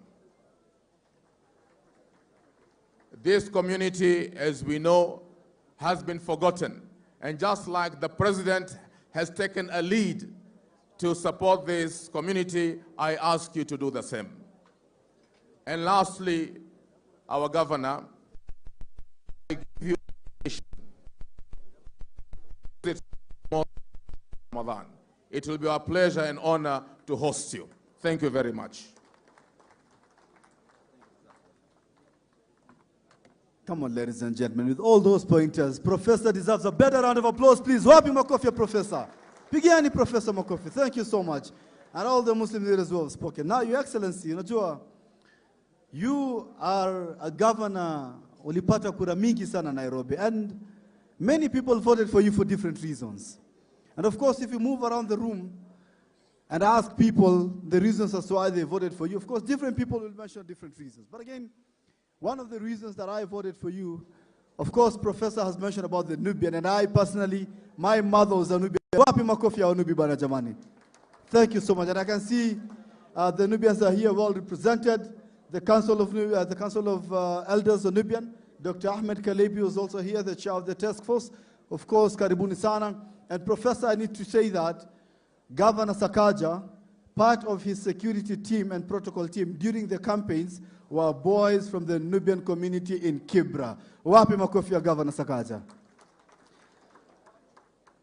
This community, as we know, has been forgotten. And just like the president has taken a lead to support this community, I ask you to do the same. And lastly, our governor, I give you Ramadan. It will be our pleasure and honor to host you. Thank you very much. Come on, ladies and gentlemen, with all those pointers, Professor deserves a better round of applause, please. Wapi makofi, Professor. Pigiani Professor Makofi. Thank you so much. And all the Muslim leaders who have spoken. Now, Your Excellency, unajua, you are a governor, ulipata kura mingi sana Nairobi, and many people voted for you for different reasons. And of course, if you move around the room and ask people the reasons as to why they voted for you, of course, different people will mention different reasons. But again, one of the reasons that I voted for you, of course, Professor has mentioned about the Nubian, and I personally, my mother was a Nubian. Wapi makofi ya Nubi bana jamani. Thank you so much. And I can see the Nubians are here well represented. The Council of Elders of Nubian, Dr. Ahmed Kalebi was also here, the chair of the task force. Of course, karibuni sana. And Professor, I need to say that Governor Sakaja, part of his security team and protocol team during the campaigns were boys from the Nubian community in Kibra. Wapi makofi ya Governor Sakaja.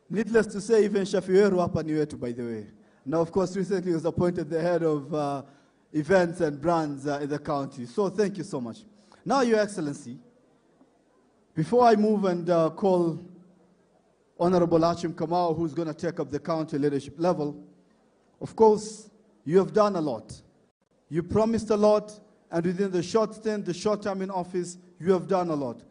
Needless to say, even Shafiweru hapa ni wetu, by the way. Now, of course, recently he was appointed the head of events and brands in the county. So thank you so much. Now, Your Excellency, before I move and call Honorable Achim Kamau, who's going to take up the county leadership level, of course, you have done a lot. You promised a lot, and within the short stint, the short time in office, you have done a lot.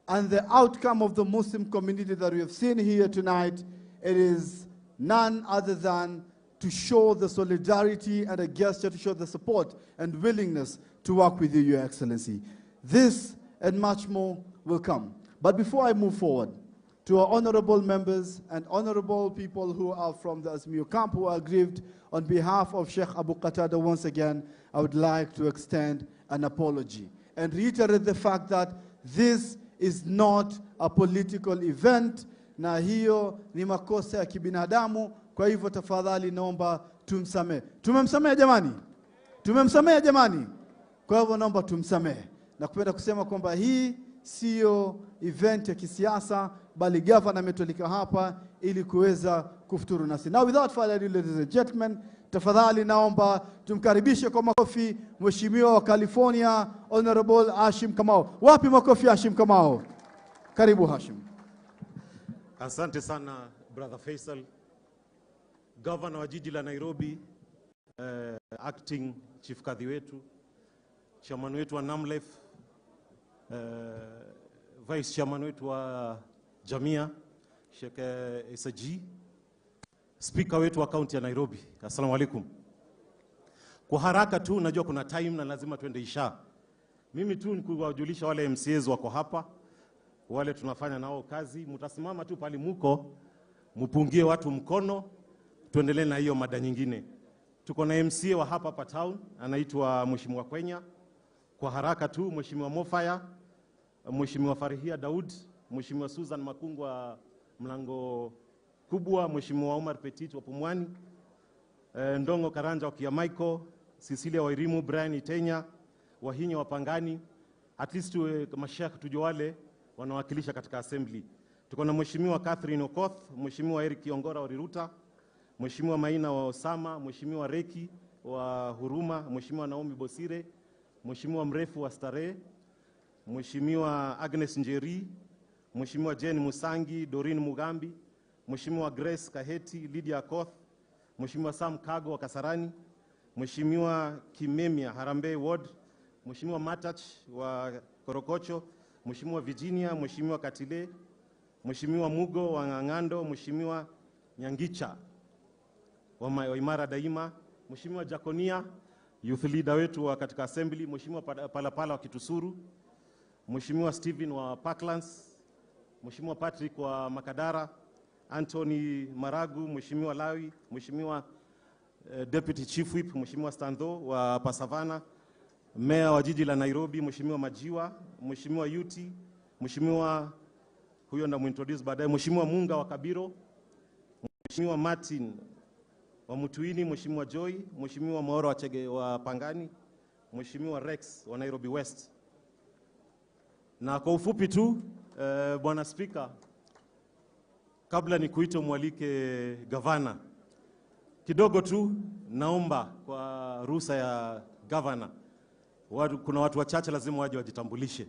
And the outcome of the Muslim community that we have seen here tonight, it is none other than to show the solidarity and a gesture to show the support and willingness to work with you, Your Excellency. This and much more will come. But before I move forward, to our honorable members and honorable people who are from the Azimio camp who are aggrieved, on behalf of Sheikh Abu Qatada, once again, I would like to extend an apology and reiterate the fact that this is not a political event, na hiyo ni makosa ya kibinadamu. Kwa hivyo tafadhali naomba tumsamehe. Tumemsamehe jamani? Tumemsamehe jamani? Kwa hivyo naomba tumsamehe. Na kupenda kusema kwamba hii sio event ya kisiasa, bali gavana ametulika hapa ili kuweza kufuturu nasi. Now without further ado, ladies and gentlemen, tafadhali naomba tumkaribishe kwa makofi Mheshimiwa wa California, Honorable Hashim Kamau. Wapi makofi Hashim Kamau? Karibu Hashim. Asante sana Brother Faisal, Governor wa jiji la Nairobi, acting chief kadhi wetu, chairman wetu wa NAMLEF, vice chairman wetu wa Jamia, Sheikh Issa, speaker wetu wa kaunti ya Nairobi. Assalamu alaikum. Kwa haraka tu, najua kuna time na lazima tuende Isha. Mimi tu ni kuwajulisha wale MCAs wako hapa, wale tunafanya nao kazi, mtasimama tu pale muko, mupungie watu mkono, tuendelee na hiyo mada nyingine. Tuko na MCA wa hapa hapa town, anaitwa Mheshimiwa Kwenya. Kwa haraka tu, Mheshimiwa Mofaya, Mheshimiwa Farihia Daud, Mheshimiwa Susan Makungu wa Mlango Kubwa, Mheshimiwa Omar Petit wa Pumwani, Ndongo Karanja wa Kiamaiko, Cecilia Wairimu, Brian Itenya, Wahinya wa Pangani, at least mashekh tujue wale wanawakilisha katika assembly. Tuko na Mheshimiwa Catherine Okoth, Mheshimiwa Eric Kiongora wa Riruta, Mheshimiwa Maina wa Osama, Mheshimiwa Reki wa Huruma, Mheshimiwa Naomi Bosire, Mheshimiwa Mrefu wa Starehe, Mheshimiwa Agnes Njeri, Mheshimiwa Jane Musangi, Doreen Mugambi, Mheshimiwa Grace Kaheti, Lydia Akoth, Mheshimiwa Sam Kago wa Kasarani, Mheshimiwa Kimemia Harambee Ward, Mheshimiwa Matach wa Korokocho, Mheshimiwa Virginia, Mheshimiwa Katile, Mheshimiwa Mugo wa Ng'ang'ando, Mheshimiwa Nyangicha wa Imara Daima, Mheshimiwa Jaconia, youth leader wetu wa katika assembly, Mheshimiwa Palapala wa Kitusuru, Mheshimiwa Stephen wa Parklands, Mheshimiwa Patrick wa Makadara, Anthony Maragu, Mheshimiwa Lawi, Mheshimiwa Deputy Chief Whip, Mheshimiwa Stando wa Pasavana, Mayor wa jiji la Nairobi, Mheshimiwa Majiwa, Mheshimiwa Yuti, Mheshimiwa huyo ndamuintroduce baadaye, Mheshimiwa Munga wa Kabiro, Mheshimiwa Martin wa Mutuini, Mheshimiwa Joy, Mheshimiwa Maoro wa Chege wa Pangani, Mheshimiwa Rex wa Nairobi West. Na kwa ufupi tu, Bwana Speaker, kabla nikuite mwalike gavana, kidogo tu naomba kwa ruhusa ya gavana, kuna watu wachache lazima waje wajitambulishe.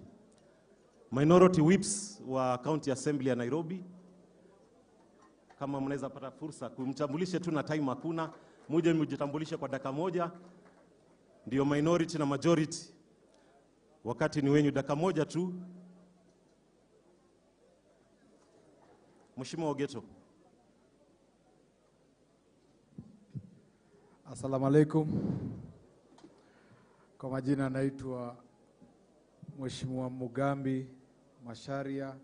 Minority whips wa County Assembly ya Nairobi, kama mnaweza pata fursa kumtambulishe tu na time hakuna, muje mjitambulishe kwa dakika moja, ndio minority na majority. Wakati ni wenyu, dakika moja tu. Mheshimiwa Ogeto. Assalamu alaikum. Kwa majina naitwa Mheshimiwa Mugambi Masharia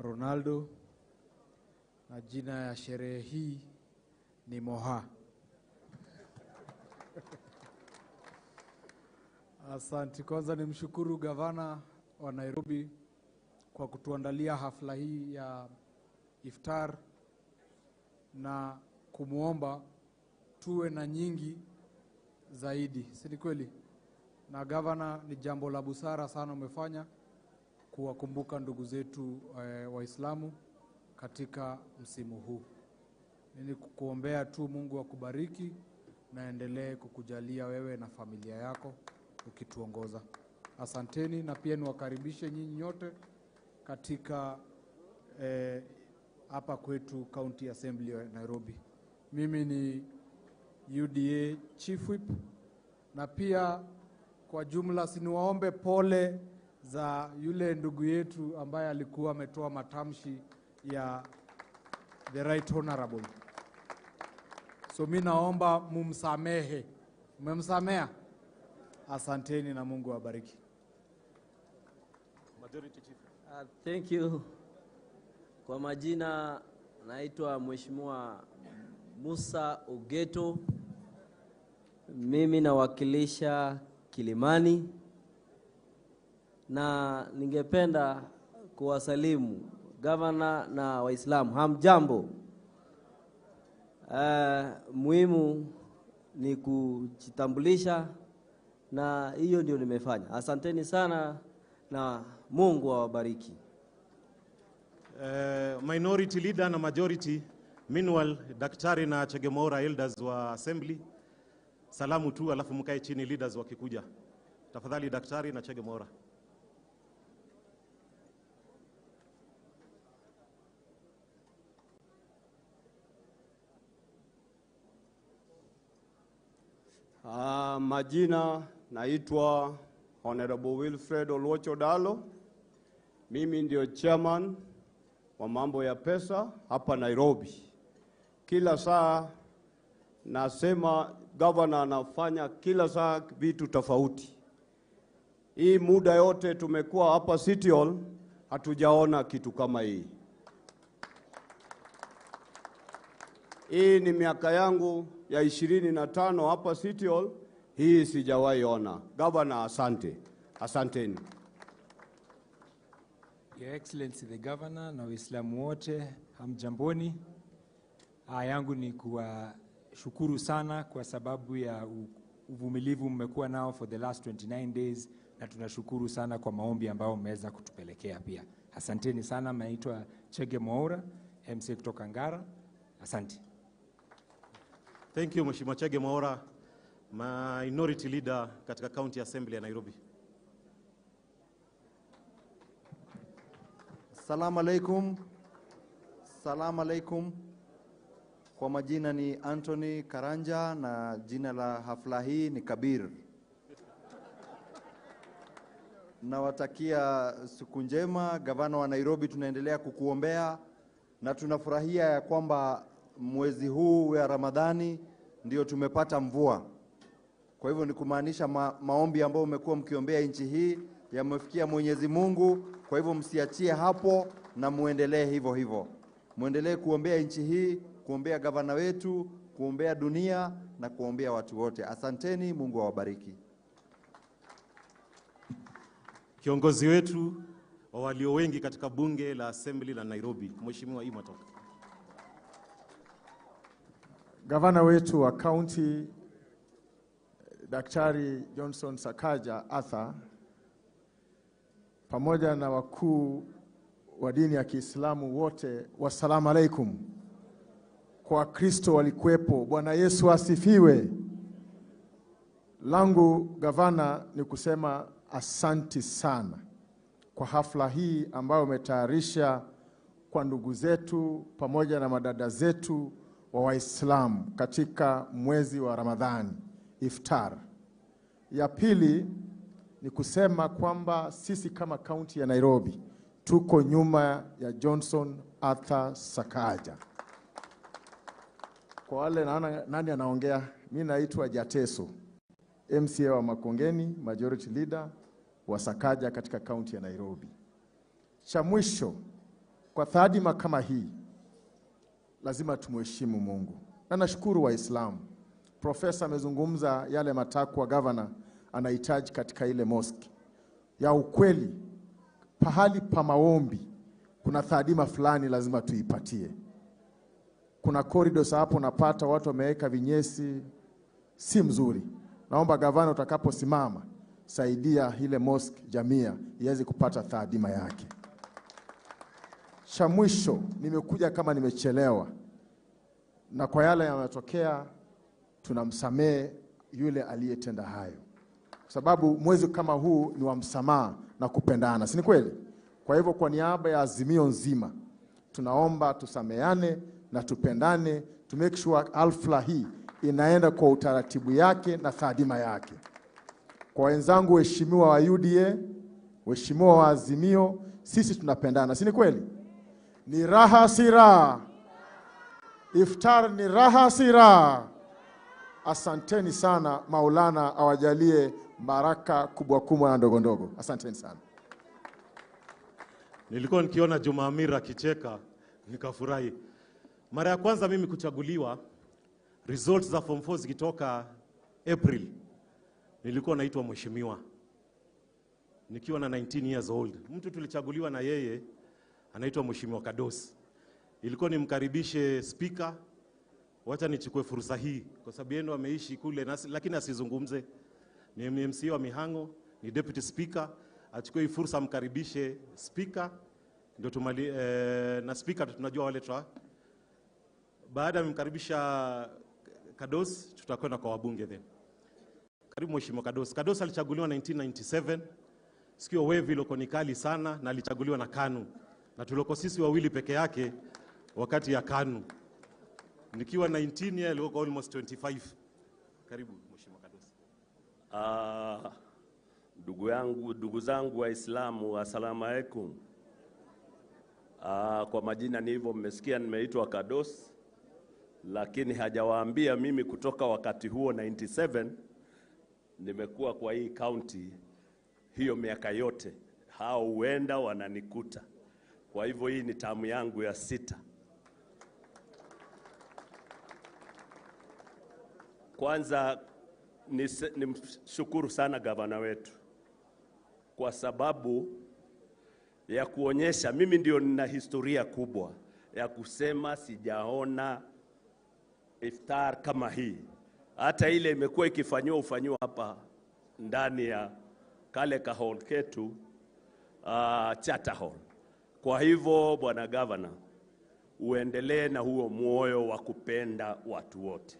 Ronaldo, na jina ya sherehe hii ni Moha. Asante. Kwanza nimshukuru gavana wa Nairobi kwa kutuandalia hafla hii ya iftar na kumuomba tuwe na nyingi zaidi. Si ni kweli? Na gavana, ni jambo la busara sana umefanya kuwakumbuka ndugu zetu Waislamu katika msimu huu. Mimi kukuombea tu Mungu akubariki na endelee kukujalia wewe na familia yako ukituongoza. Asanteni, na pia niwakaribishe nyinyi nyote katika hapa kwetu County Assembly ya Nairobi. Mimi ni UDA Chief Whip, na pia kwa jumla siniwaombe pole za yule ndugu yetu ambaye alikuwa ametoa matamshi ya the Right Honorable. So mi naomba mumsamehe. Mmemsamea? Asanteni na Mungu awabariki. Majority Chief. Thank you. Kwa majina naitwa Mheshimiwa Musa Ogeto. Mimi nawakilisha Kilimani na ningependa kuwasalimu gavana na Waislamu. Hamjambo. Muhimu ni kujitambulisha na hiyo ndio nimefanya. Asanteni sana na Mungu awabariki. Minority leader na majority, meanwhile Daktari na Chege Mwaura elders wa assembly, salamu tu alafu mkae chini leaders wakikuja. Tafadhali Daktari na Chege Mwaura. Majina naitwa Honorable Wilfred Oluoch Dalo. Mimi ndio chairman wa mambo ya pesa hapa Nairobi. Kila saa nasema governor anafanya kila saa vitu tofauti. Hii muda yote tumekuwa hapa City Hall hatujaona kitu kama hii. Hii ni miaka yangu ya 25 hapa City Hall, hii sijawahi ona. Governor, asante. Asanteni. Your Excellency the Governor na Waislamu wote, hamjamboni. Yangu ni kuwashukuru sana kwa sababu ya uvumilivu mmekuwa nao for the last 29 days, na tunashukuru sana kwa maombi ambayo mmeweza kutupelekea pia. Asanteni sana. Naitwa Chege Mwaura, MC kutoka Ngara. Asante. Thank you Mheshimiwa Chege Mwaura, Minority Leader katika County Assembly ya Nairobi. Salaam alaikum. Salaam alaikum. Kwa majina ni Anthony Karanja na jina la hafla hii ni Kabir. Nawatakia siku njema. Gavana wa Nairobi, tunaendelea kukuombea na tunafurahia ya kwamba mwezi huu wa Ramadhani ndio tumepata mvua. Kwa hivyo ni kumaanisha maombi ambayo umekuwa mkiombea nchi hii yamefikia Mwenyezi Mungu. Kwa hivyo msiachie hapo na muendelee hivyo hivyo. Muendelee kuombea nchi hii, kuombea gavana wetu, kuombea dunia na kuombea watu wote. Asanteni, Mungu awabariki. Kiongozi wetu wa walio wengi katika bunge la Assembly la Nairobi, Mheshimiwa Imwatok. Gavana wetu wa county Daktari Johnson Sakaja Arthur, pamoja na wakuu wa dini ya Kiislamu wote, wassalamu alaikum. Kwa Kristo walikuwepo, Bwana Yesu asifiwe. Langu gavana ni kusema asanti sana kwa hafla hii ambayo umetayarisha kwa ndugu zetu pamoja na madada zetu wa Waislamu katika mwezi wa Ramadhani, iftar. Ya pili ni kusema kwamba sisi kama kaunti ya Nairobi tuko nyuma ya Johnson Arthur Sakaja. Kwa wale naona nani anaongea, mimi naitwa Jateso, MCA wa Makongeni, Majority Leader wa Sakaja katika kaunti ya Nairobi. Cha mwisho, kwa taadima kama hii lazima tumheshimu Mungu. Na nashukuru Waislamu. Profesa amezungumza yale matakwa governor anahitaji katika ile mosque. Ya ukweli, pahali pa maombi kuna taadima fulani lazima tuipatie. Kuna corridors hapo napata watu wameweka vinyesi, si mzuri. Naomba gavana utakaposimama, saidia ile mosque Jamia iweze kupata taadima yake. Cha mwisho, nimekuja kama nimechelewa, na kwa yale yanayotokea tunamsamehe yule aliyetenda hayo, kwa sababu mwezi kama huu ni wa msamaha na kupendana, si ni kweli? Kwa hivyo kwa niaba ya Azimio nzima tunaomba tusameane na tupendane, to make sure hafla hii inaenda kwa utaratibu yake na taadima yake. Kwa wenzangu waheshimiwa wa UDA, waheshimiwa wa Azimio, sisi tunapendana, si ni kweli? Ni raha si raha? Iftar ni raha, si raha? Asanteni sana. Maulana awajalie baraka kubwa kubwa na ndogo ndogo. Asanteni sana. Nilikuwa nikiona Juma Amir akicheka nikafurahi. Mara ya kwanza mimi kuchaguliwa, results za form 4 zikitoka April, nilikuwa naitwa mheshimiwa nikiwa na 19 years old. Mtu tulichaguliwa na yeye anaitwa Mheshimiwa Kadosi. Ilikuwa nimkaribishe speaker. Wacha nichukue fursa hii kwa sababu yeye ndo ameishi kule, lakini asizungumze. Ni MCA wa Mihango, ni deputy speaker. Achukue hii fursa amkaribishe speaker, ndio tumali na speaker tunajua wale tra. Baada ya kumkaribisha Kadosi tutakwenda kwa wabunge then. Karibu Mheshimiwa Kadosi. Kadosi alichaguliwa 1997. Sikio wave ilikuwa ni kali sana na alichaguliwa na KANU. Na tulikuwa sisi wawili peke yake wakati ya KANU. Nikiwa 19 years alikuwa almost 25. Karibu Mheshimiwa Kadosi. Ndugu yangu, ndugu zangu Waislamu, asalamu alaykum. Kwa majina ni hivyo mmesikia nimeitwa Kadosi, lakini hajawaambia mimi kutoka wakati huo 97 nimekuwa kwa hii county hiyo miaka yote. Hao huenda wananikuta. Kwa hivyo hii ni tamu yangu ya 6. Kwanza nimshukuru sana gavana wetu kwa sababu ya kuonyesha mimi ndio nina historia kubwa ya kusema sijaona iftar kama hii. Hata ile imekuwa ikifanywa ufanywa hapa ndani ya kale ka hall ketu, Charter Hall. Kwa hivyo bwana governor, uendelee na huo moyo wa kupenda watu wote.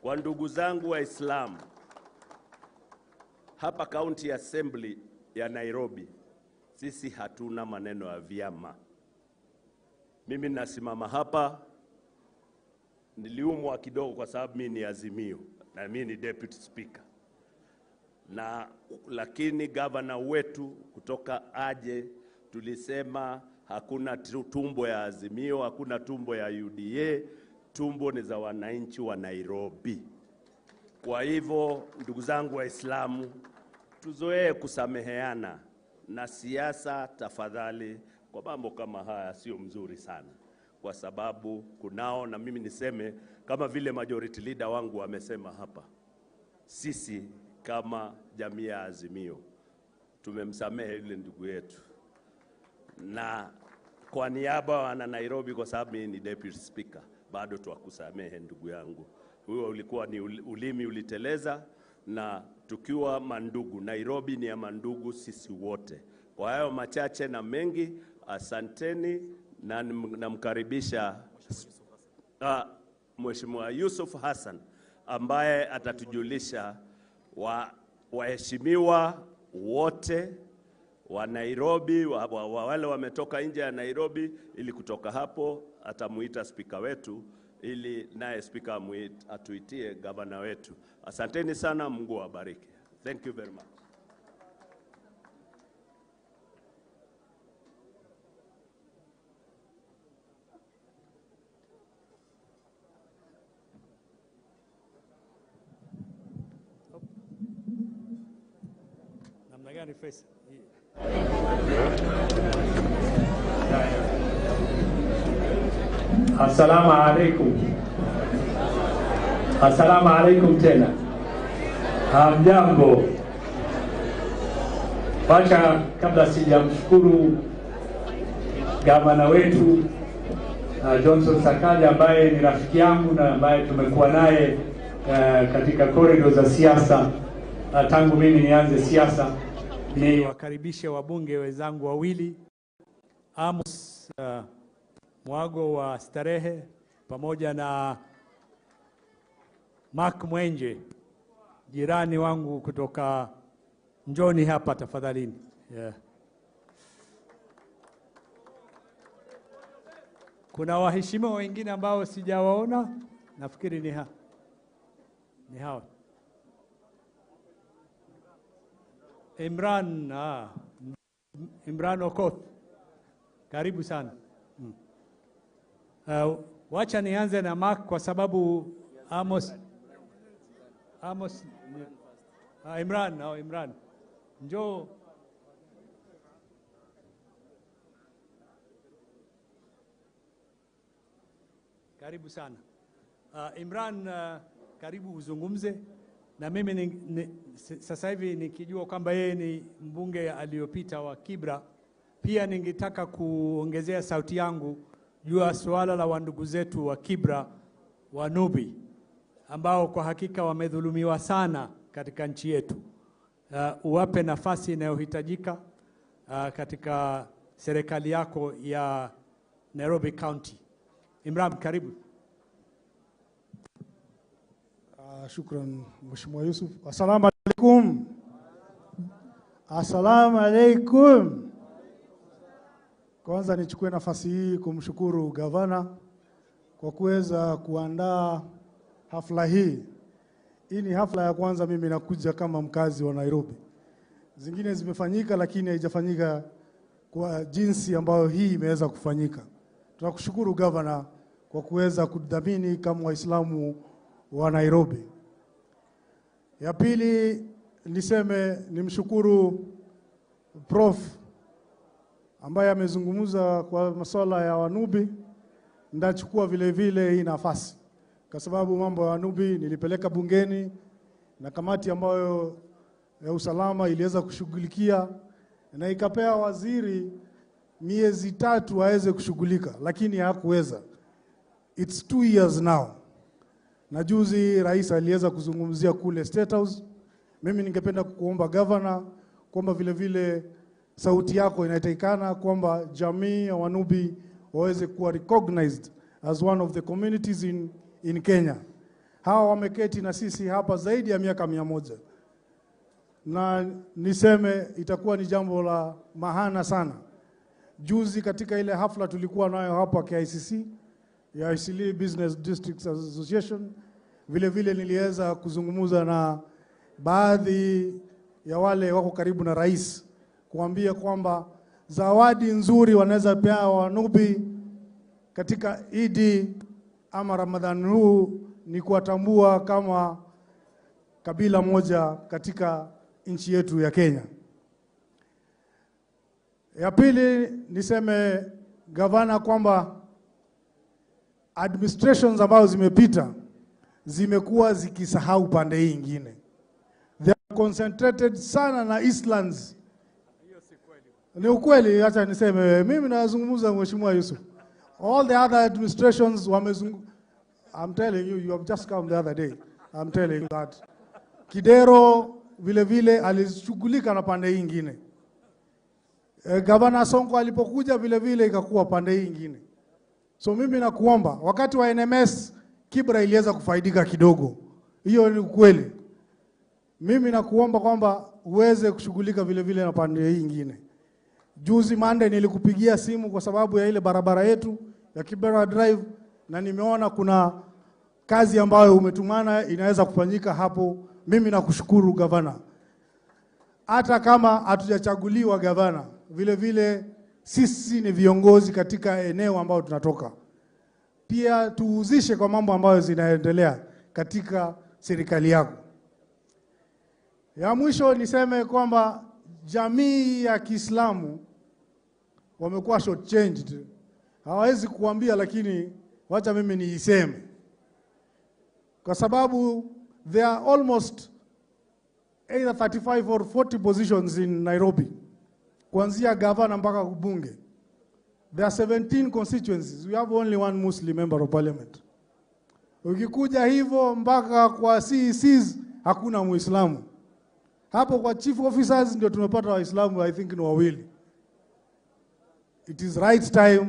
Kwa ndugu zangu Waislamu, hapa County Assembly ya Nairobi, sisi hatuna maneno ya vyama. Mimi nasimama hapa, niliumwa kidogo kwa sababu mimi ni Azimio na mimi ni deputy speaker. Na lakini governor wetu kutoka aje tulisema hakuna tumbo ya Azimio, hakuna tumbo ya UDA, tumbo ni za wananchi wa Nairobi. Kwa hivyo ndugu zangu Waislamu, tuzoee kusameheana na siasa tafadhali kwa mambo kama haya sio mzuri sana, kwa sababu kunao, na mimi niseme kama vile majority leader wangu amesema hapa, sisi kama jamii ya Azimio tumemsamehe yule ndugu yetu, na kwa niaba wana Nairobi, kwa sababu mimi ni deputy speaker, bado tuwakusamehe ndugu yangu. Huyo ulikuwa ni ulimi uliteleza, na tukiwa mandugu, Nairobi ni ya mandugu sisi wote. Kwa hayo machache na mengi, asanteni, na namkaribisha Mheshimiwa Yusuf Hassan ambaye atatujulisha waheshimiwa wote wa Nairobi, wale wametoka nje ya Nairobi, ili kutoka hapo atamuita speaker wetu, ili naye speaker atuitie governor wetu. Asanteni sana, Mungu awabariki. Thank you very much. Namna gani face? Assalamu alaikum. Assalamu alaikum tena. Hamjambo. Wacha kabla sijamshukuru gavana wetu Johnson Sakaja ambaye ni rafiki yangu na ambaye tumekuwa naye katika corridor za siasa tangu mimi nianze siasa, ni wakaribishe wabunge wenzangu wawili, Amos Mwago wa Starehe pamoja na Mark Mwenje, jirani wangu kutoka Njoni hapa, tafadhalini. Yeah. Kuna waheshimiwa wengine ambao sijawaona, nafikiri ni hawa. Imran, Imran Okoth, karibu sana. Wacha nianze na Mark kwa sababu Amos Imran, Imran. Njoo. Karibu sana. Imran, karibu uzungumze. Na mimi sasa hivi nikijua kwamba yeye ni mbunge aliyopita wa Kibra, pia ningetaka kuongezea sauti yangu juu ya suala la wandugu zetu wa Kibra wa Nubi ambao kwa hakika wamedhulumiwa sana katika nchi yetu. Uwape nafasi inayohitajika katika serikali yako ya Nairobi County. Imran, karibu. Shukran Mheshimiwa Yusuf. Assalamu alaikum. Assalamu alaikum. Kwanza nichukue nafasi hii kumshukuru gavana kwa kuweza kuandaa hafla hii. Hii ni hafla ya kwanza mimi nakuja kama mkazi wa Nairobi. Zingine zimefanyika lakini haijafanyika kwa jinsi ambayo hii imeweza kufanyika. Tunakushukuru gavana kwa kuweza kudhamini kama Waislamu wa Nairobi. Ya pili niseme nimshukuru Prof ambaye amezungumza kwa masuala ya Wanubi. Ndachukua vile vile hii nafasi kwa sababu mambo ya Wanubi nilipeleka bungeni na kamati ambayo ya usalama iliweza kushughulikia na ikapea waziri miezi 3 aweze kushughulika, lakini hakuweza. It's 2 years now. Na juzi rais aliweza kuzungumzia kule State House. Mimi ningependa kukuomba governor kwamba vile vile sauti yako inatakikana kwamba jamii ya Wanubi waweze kuwa recognized as one of the communities in Kenya. Hawa wameketi na sisi hapa zaidi ya miaka 100. Na niseme itakuwa ni jambo la maana sana. Juzi katika ile hafla tulikuwa nayo hapa KICC ya Eastleigh Business Districts Association, vile vile niliweza kuzungumza na baadhi ya wale wako karibu na rais kuambia kwamba zawadi nzuri wanaweza pea Wanubi katika Idi ama Ramadhan huu ni kuwatambua kama kabila moja katika nchi yetu ya Kenya. Ya pili niseme gavana kwamba administrations ambazo zimepita zimekuwa zikisahau pande hii nyingine. They are concentrated sana na Eastlands. Ni ukweli, acha niseme mimi nazungumza Mheshimiwa Yusuf. All the other administrations wamezungumza. I'm telling you, you have just come the other day. I'm telling you that. Kidero vile vile alishughulika na pande hii nyingine. Gavana Sonko alipokuja vile vile ikakuwa pande hii nyingine. So mimi nakuomba, wakati wa NMS Kibra iliweza kufaidika kidogo. Hiyo ni ukweli. Mimi nakuomba kwamba uweze kushughulika vile vile na pande hii nyingine. Juzi Monday nilikupigia simu kwa sababu ya ile barabara yetu ya Kibra Drive, na nimeona kuna kazi ambayo umetumana inaweza kufanyika hapo. Mimi nakushukuru gavana. Hata kama hatujachaguliwa gavana, vile vile sisi ni viongozi katika eneo ambayo tunatoka. Pia tuhuzishe kwa mambo ambayo zinaendelea katika serikali yako. Ya mwisho niseme kwamba jamii ya Kiislamu wamekuwa shortchanged. Hawawezi kuambia, lakini wacha mimi niiseme. Kwa sababu there are almost either 35 or 40 positions in Nairobi. Kuanzia gavana mpaka bunge. There are 17 constituencies. We have only one Muslim member of parliament. Ukikuja hivyo mpaka kwa CECs hakuna Muislamu. Hapo kwa chief officers ndio tumepata Waislamu, I think ni wawili. It is right time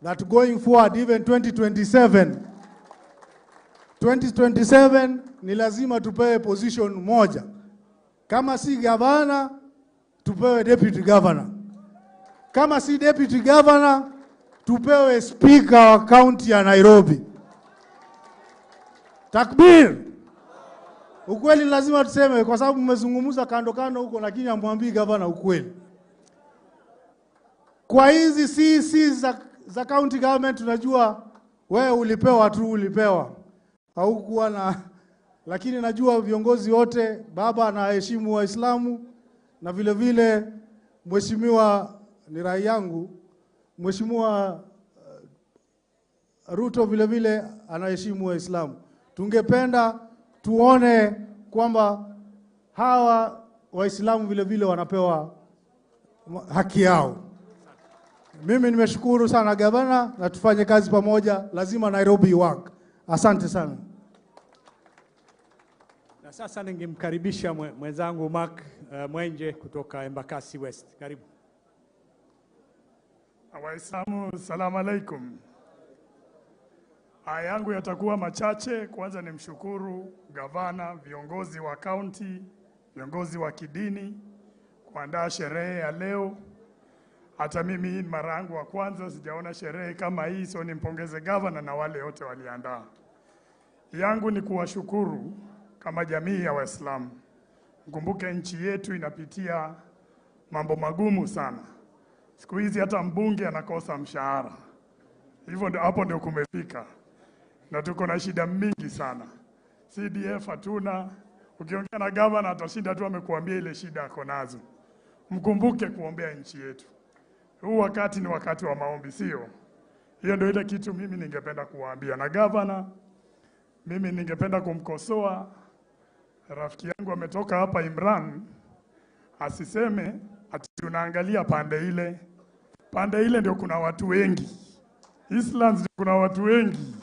that going forward, even 2027 ni lazima tupewe position moja. Kama si gavana, tupewe deputy governor. Kama si deputy governor, tupewe speaker wa county ya Nairobi. Takbir! Ukweli lazima tuseme, kwa sababu mmezungumza kando kando huko, lakini hamwambii gavana ukweli. Kwa hizi CECs za county government tunajua Wewe ulipewa tu, ulipewa. Haukuwa na, lakini najua viongozi wote, baba anaheshimu Waislamu na vile vile mheshimiwa ni rai yangu, Mheshimiwa Ruto vile vile anaheshimu Waislamu. Tungependa tuone kwamba hawa Waislamu vile vile wanapewa haki yao. Mimi nimeshukuru sana gavana, na tufanye kazi pamoja, lazima Nairobi work. Asante sana. Na sasa ningemkaribisha mwenzangu Mark Mwenje kutoka Embakasi West. Karibu. Waislamu, salamu alaikum. Haya yangu yatakuwa machache. Kwanza nimshukuru gavana, viongozi wa county, viongozi wa kidini kuandaa sherehe ya leo. Hata mimi hii ni mara yangu ya kwanza sijaona sherehe kama hii, so nimpongeze gavana na wale wote waliandaa. Yangu ni kuwashukuru kama jamii ya Waislamu. Mkumbuke nchi yetu inapitia mambo magumu sana. Siku hizi hata mbunge anakosa mshahara. Hivyo ndio hapo ndio kumefika. Na tuko na shida mingi sana. CDF hatuna. Ukiongea na gavana atashinda tu amekuambia ile shida ako nazo. Mkumbuke kuombea nchi yetu. Huu wakati ni wakati wa maombi, sio? Hiyo ndio ile kitu mimi ningependa kuwaambia. Na gavana, mimi ningependa kumkosoa rafiki yangu ametoka hapa Imran, asiseme ati tunaangalia pande ile. Pande ile ndio kuna watu wengi. Islands ndio kuna watu wengi.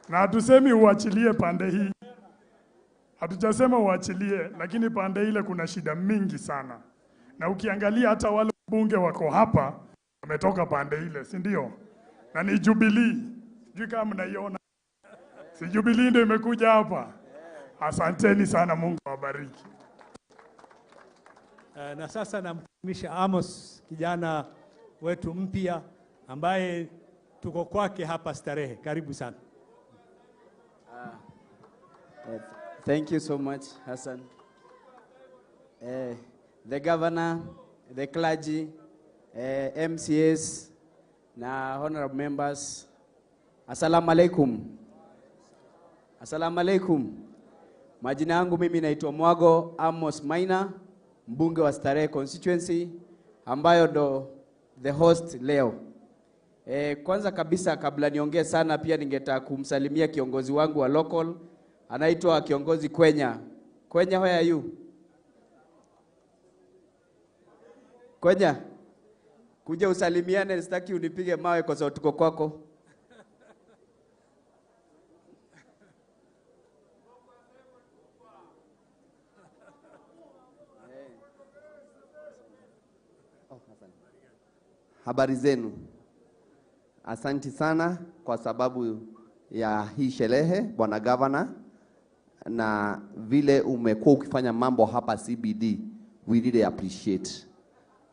Na hatusemi uachilie pande hii. Hatujasema uachilie, lakini pande ile kuna shida mingi sana. Na ukiangalia hata wale bunge wako hapa wametoka pande ile, si ndio? Na ni Jubilee. Sijui kama mnaiona. Si Jubilee ndio imekuja hapa. Asanteni sana, Mungu awabariki. Na sasa namkaribisha Amos, kijana wetu mpya ambaye tuko kwake hapa Starehe. Karibu sana. Thank you so much, Hassan. The governor, the clergy, MCAs, na honorable members. Assalamu alaikum. Assalamu alaikum. Majina yangu mimi naitwa Mwago Amos Maina, mbunge wa Starehe constituency, ambayo ndo the host leo. Kwanza kabisa kabla niongee sana, pia ningetaka kumsalimia kiongozi wangu wa local, anaitwa kiongozi Kwenya. Kwenya, where are you? Kwenya, kuja usalimiane, sitaki unipige mawe kwa sababu tuko kwako. Habari zenu. Asanti sana kwa sababu ya hii sherehe, Bwana Governor, na vile umekuwa ukifanya mambo hapa CBD, we really appreciate.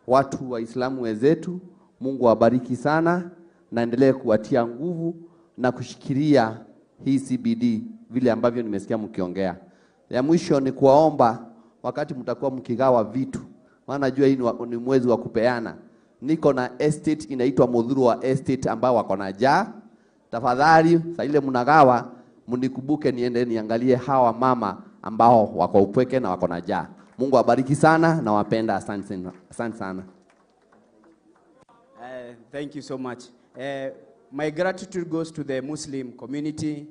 Watu Waislamu wenzetu, Mungu awabariki sana na endelee kuwatia nguvu na kushikilia hii CBD vile ambavyo nimesikia mkiongea. Ya mwisho ni kuwaomba wakati mtakuwa mkigawa vitu, maana najua hii ni mwezi wa kupeana. Niko na estate inaitwa Muthurwa Estate ambao wako na jaa. Tafadhali saa ile mnagawa mnikumbuke niende niangalie hawa mama ambao wako upweke na wako na jaa. Mungu awabariki sana na wapenda. Asante sana. Thank you so much. My gratitude goes to the Muslim community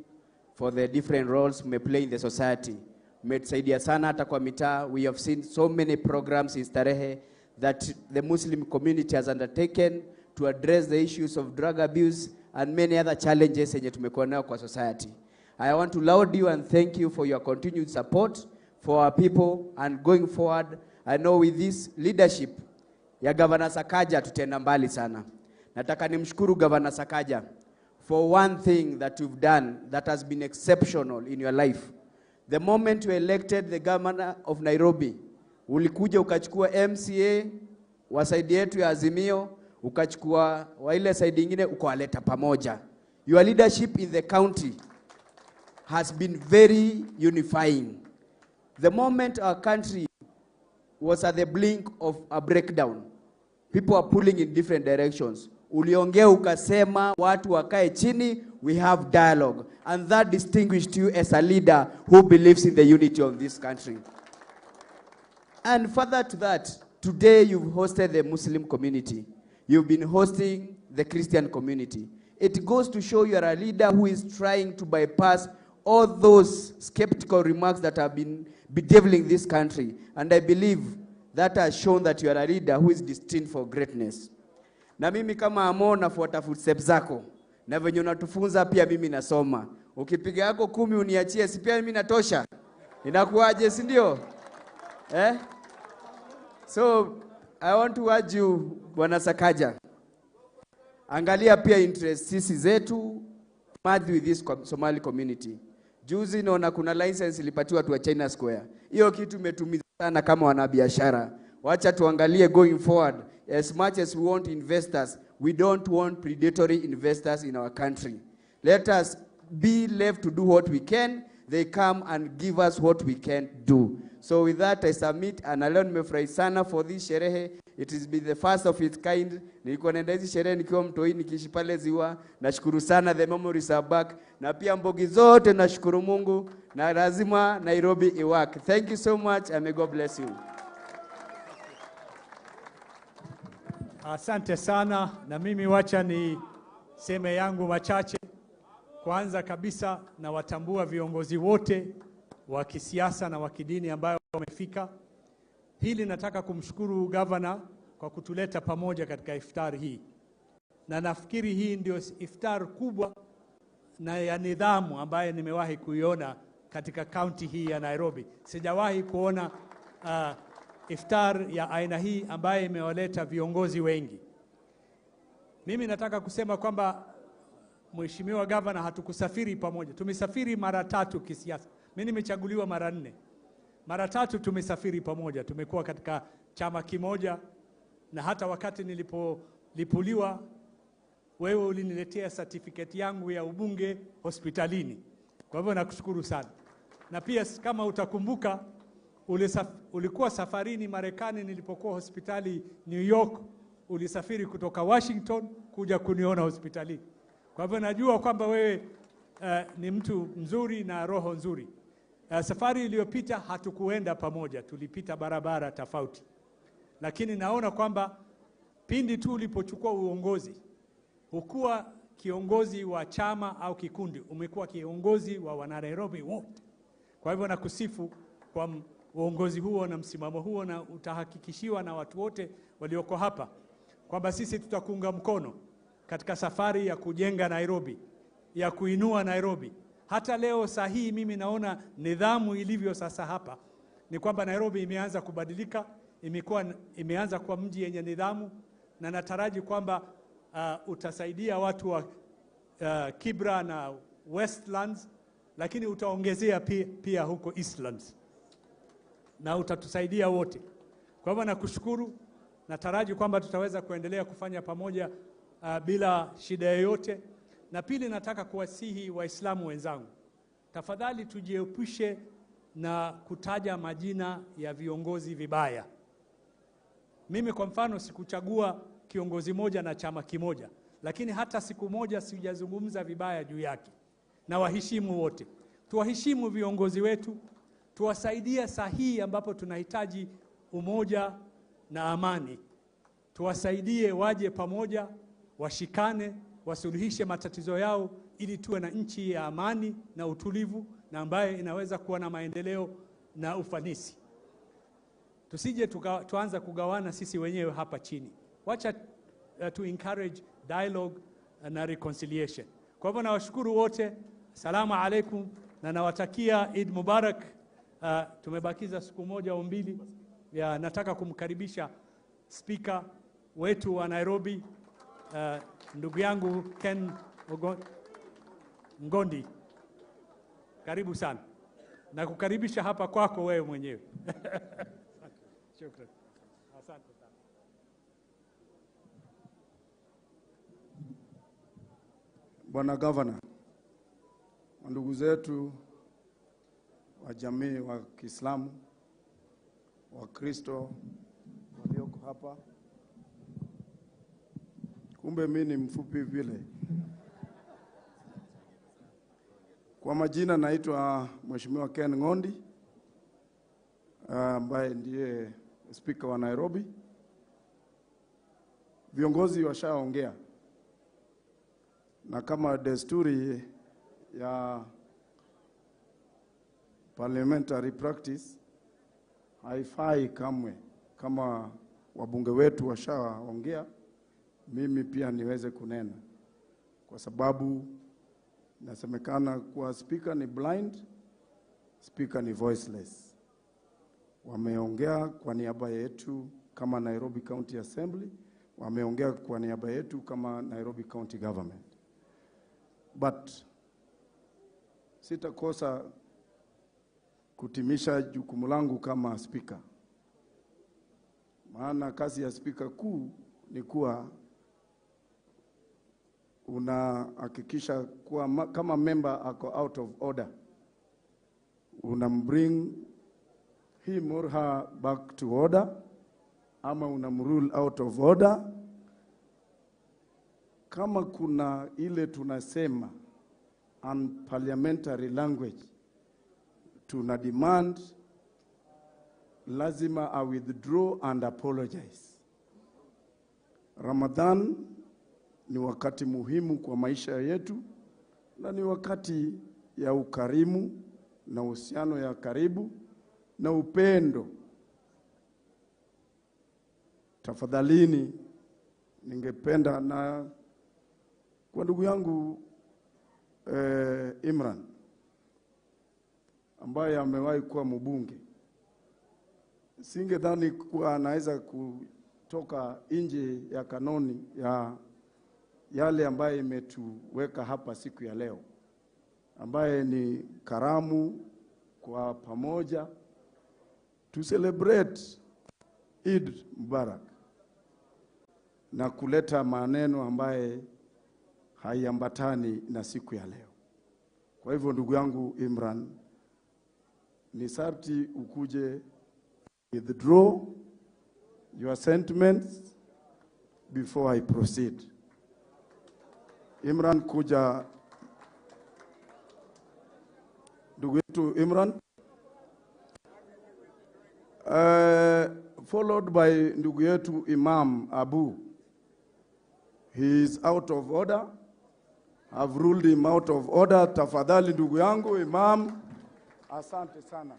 for the different roles we play in the society. Mmetusaidia sana hata kwa mitaa. We have seen so many programs in Starehe that the Muslim community has undertaken to address the issues of drug abuse and many other challenges yenye tumekuwa nayo kwa society. I want to laud you and thank you for your continued support for our people, and going forward, I know with this leadership ya Governor Sakaja tutaenda mbali sana. Nataka nimshukuru Governor Sakaja for one thing that you've done that has been exceptional in your life. The moment you elected the governor of Nairobi, ulikuja ukachukua MCA wa side yetu ya Azimio, ukachukua wa ile side nyingine ukawaleta pamoja. Your leadership in the county has been very unifying. The moment our country was at the blink of a breakdown, people are pulling in different directions. Uliongea ukasema watu wakae chini, we have dialogue. And that distinguished you as a leader who believes in the unity of this country. And further to that, today you've hosted the Muslim community. You've been hosting the Christian community. It goes to show you are a leader who is trying to bypass all those skeptical remarks that have been bedeviling this country. And I believe that has shown that you are a leader who is destined for greatness. Na mimi kama Amo nafuata footsteps zako. Na venye unatufunza pia mimi nasoma. Ukipiga yako 10 uniachie, si pia mimi natosha. Inakuwaje, si ndio? Eh? So I want to urge you, Bwana Sakaja. Angalia pia interest sisi zetu merge with this Somali community. Juzi naona kuna license ilipatiwa watu wa China Square. Hiyo kitu imetumiza sana kama wanabiashara. Wacha tuangalie going forward. As much as we want investors, we don't want predatory investors in our country. Let us be left to do what we can. They come and give us what we can do. So with that, I submit, and leo nimefurahi sana for this sherehe. It has been the first of its kind. Nilikuwa naenda hizi sherehe nikiwa mtoi, nikiishi pale Ziwa. Nashukuru sana, the memories are back. Na pia mbogi zote nashukuru Mungu, na lazima Nairobi iwork. Thank you so much and may God bless you. Asante sana, na mimi wacha ni seme yangu machache. Kwanza kabisa nawatambua viongozi wote wa kisiasa na wa kidini ambayo wamefika. Pili, nataka kumshukuru governor kwa kutuleta pamoja katika iftar hii. Na nafikiri hii ndio iftar kubwa na ya nidhamu ambayo nimewahi kuiona katika county hii ya Nairobi. Sijawahi kuona iftar ya aina hii ambayo imewaleta viongozi wengi. Mimi nataka kusema kwamba Mheshimiwa Governor, hatukusafiri pamoja. Tumesafiri mara 3 kisiasa. Mimi nimechaguliwa mara 4. Mara 3 tumesafiri pamoja. Tumekuwa katika chama kimoja, na hata wakati nilipolipuliwa wewe uliniletea certificate yangu ya ubunge hospitalini. Kwa hivyo nakushukuru sana. Na pia kama utakumbuka, ulikuwa safarini Marekani nilipokuwa hospitali New York, ulisafiri kutoka Washington kuja kuniona hospitalini. Kwa hivyo najua kwamba wewe ni mtu mzuri na roho nzuri. Safari iliyopita hatukuenda pamoja, tulipita barabara tofauti. Lakini naona kwamba pindi tu ulipochukua uongozi, hukuwa kiongozi wa chama au kikundi, umekuwa kiongozi wa wana Nairobi wote. Kwa hivyo nakusifu kwa uongozi huo na msimamo huo, na utahakikishiwa na watu wote walioko hapa kwamba sisi tutakuunga mkono katika safari ya kujenga Nairobi, ya kuinua Nairobi. Hata leo sahihi mimi naona nidhamu ilivyo sasa hapa ni kwamba Nairobi imeanza kubadilika, imeanza kuwa mji yenye nidhamu, na nataraji kwamba utasaidia watu wa Kibra na Westlands, lakini utaongezea pia huko Eastlands, na utatusaidia wote. Kwa hivyo nakushukuru, nataraji kwamba tutaweza kuendelea kufanya pamoja bila shida yoyote. Na pili, nataka kuwasihi Waislamu wenzangu, tafadhali tujiepushe na kutaja majina ya viongozi vibaya. Mimi kwa mfano sikuchagua kiongozi moja na chama kimoja, lakini hata siku moja sijazungumza vibaya juu yake. Na waheshimu wote. Tuwaheshimu viongozi wetu, tuwasaidie sahihi ambapo tunahitaji umoja na amani. Tuwasaidie waje pamoja, washikane, wasuluhishe matatizo yao ili tuwe na nchi ya amani na utulivu, na ambaye inaweza kuwa na maendeleo na ufanisi. Tusije tuanza kugawana sisi wenyewe hapa chini. Wacha to encourage dialogue na reconciliation. Kwa hivyo nawashukuru wote. Salamu alaikum, na nawatakia Eid Mubarak. Tumebakiza siku moja au mbili. Ya, nataka kumkaribisha speaker wetu wa Nairobi, ndugu yangu Ken Ngondi. Karibu sana. Na kukaribisha hapa kwako wewe mwenyewe. Shukran. Asante sana. Bwana Governor, ndugu zetu wa jamii wa Kiislamu, wa Kristo walioko hapa, Kumbe mimi ni mfupi vile. Kwa majina naitwa Mheshimiwa Ken Ngondi, ambaye ndiye Speaker wa Nairobi. Viongozi washaongea, na kama desturi ya parliamentary practice haifai kamwe, kama wabunge wetu washaongea, mimi pia niweze kunena, kwa sababu nasemekana kuwa speaker ni blind, speaker ni voiceless. Wameongea kwa niaba yetu kama Nairobi County Assembly, wameongea kwa niaba yetu kama Nairobi County Government. But sitakosa kutimisha jukumu langu kama speaker. Maana kazi ya speaker kuu ni kuwa unahakikisha kuwa kama member ako out of order, unambring him or her back to order, ama unamrule out of order. Kama kuna ile tunasema unparliamentary language, tuna demand lazima a withdraw and apologize. Ramadhan ni wakati muhimu kwa maisha yetu, na ni wakati ya ukarimu na uhusiano ya karibu na upendo. Tafadhalini, ningependa na kwa ndugu yangu Imran, ambaye amewahi kuwa mbunge, singedhani kuwa anaweza kutoka nje ya kanuni ya yale ambaye imetuweka hapa siku ya leo, ambaye ni karamu kwa pamoja to celebrate Eid Mubarak, na kuleta maneno ambaye haiambatani na siku ya leo. Kwa hivyo ndugu yangu Imran, ni sharti ukuje withdraw your sentiments before I proceed. Imran, kuja ndugu yetu Imran, followed by ndugu yetu Imam Abu. He is out of order. I've ruled him out of order. Tafadhali ndugu yangu Imam, asante sana.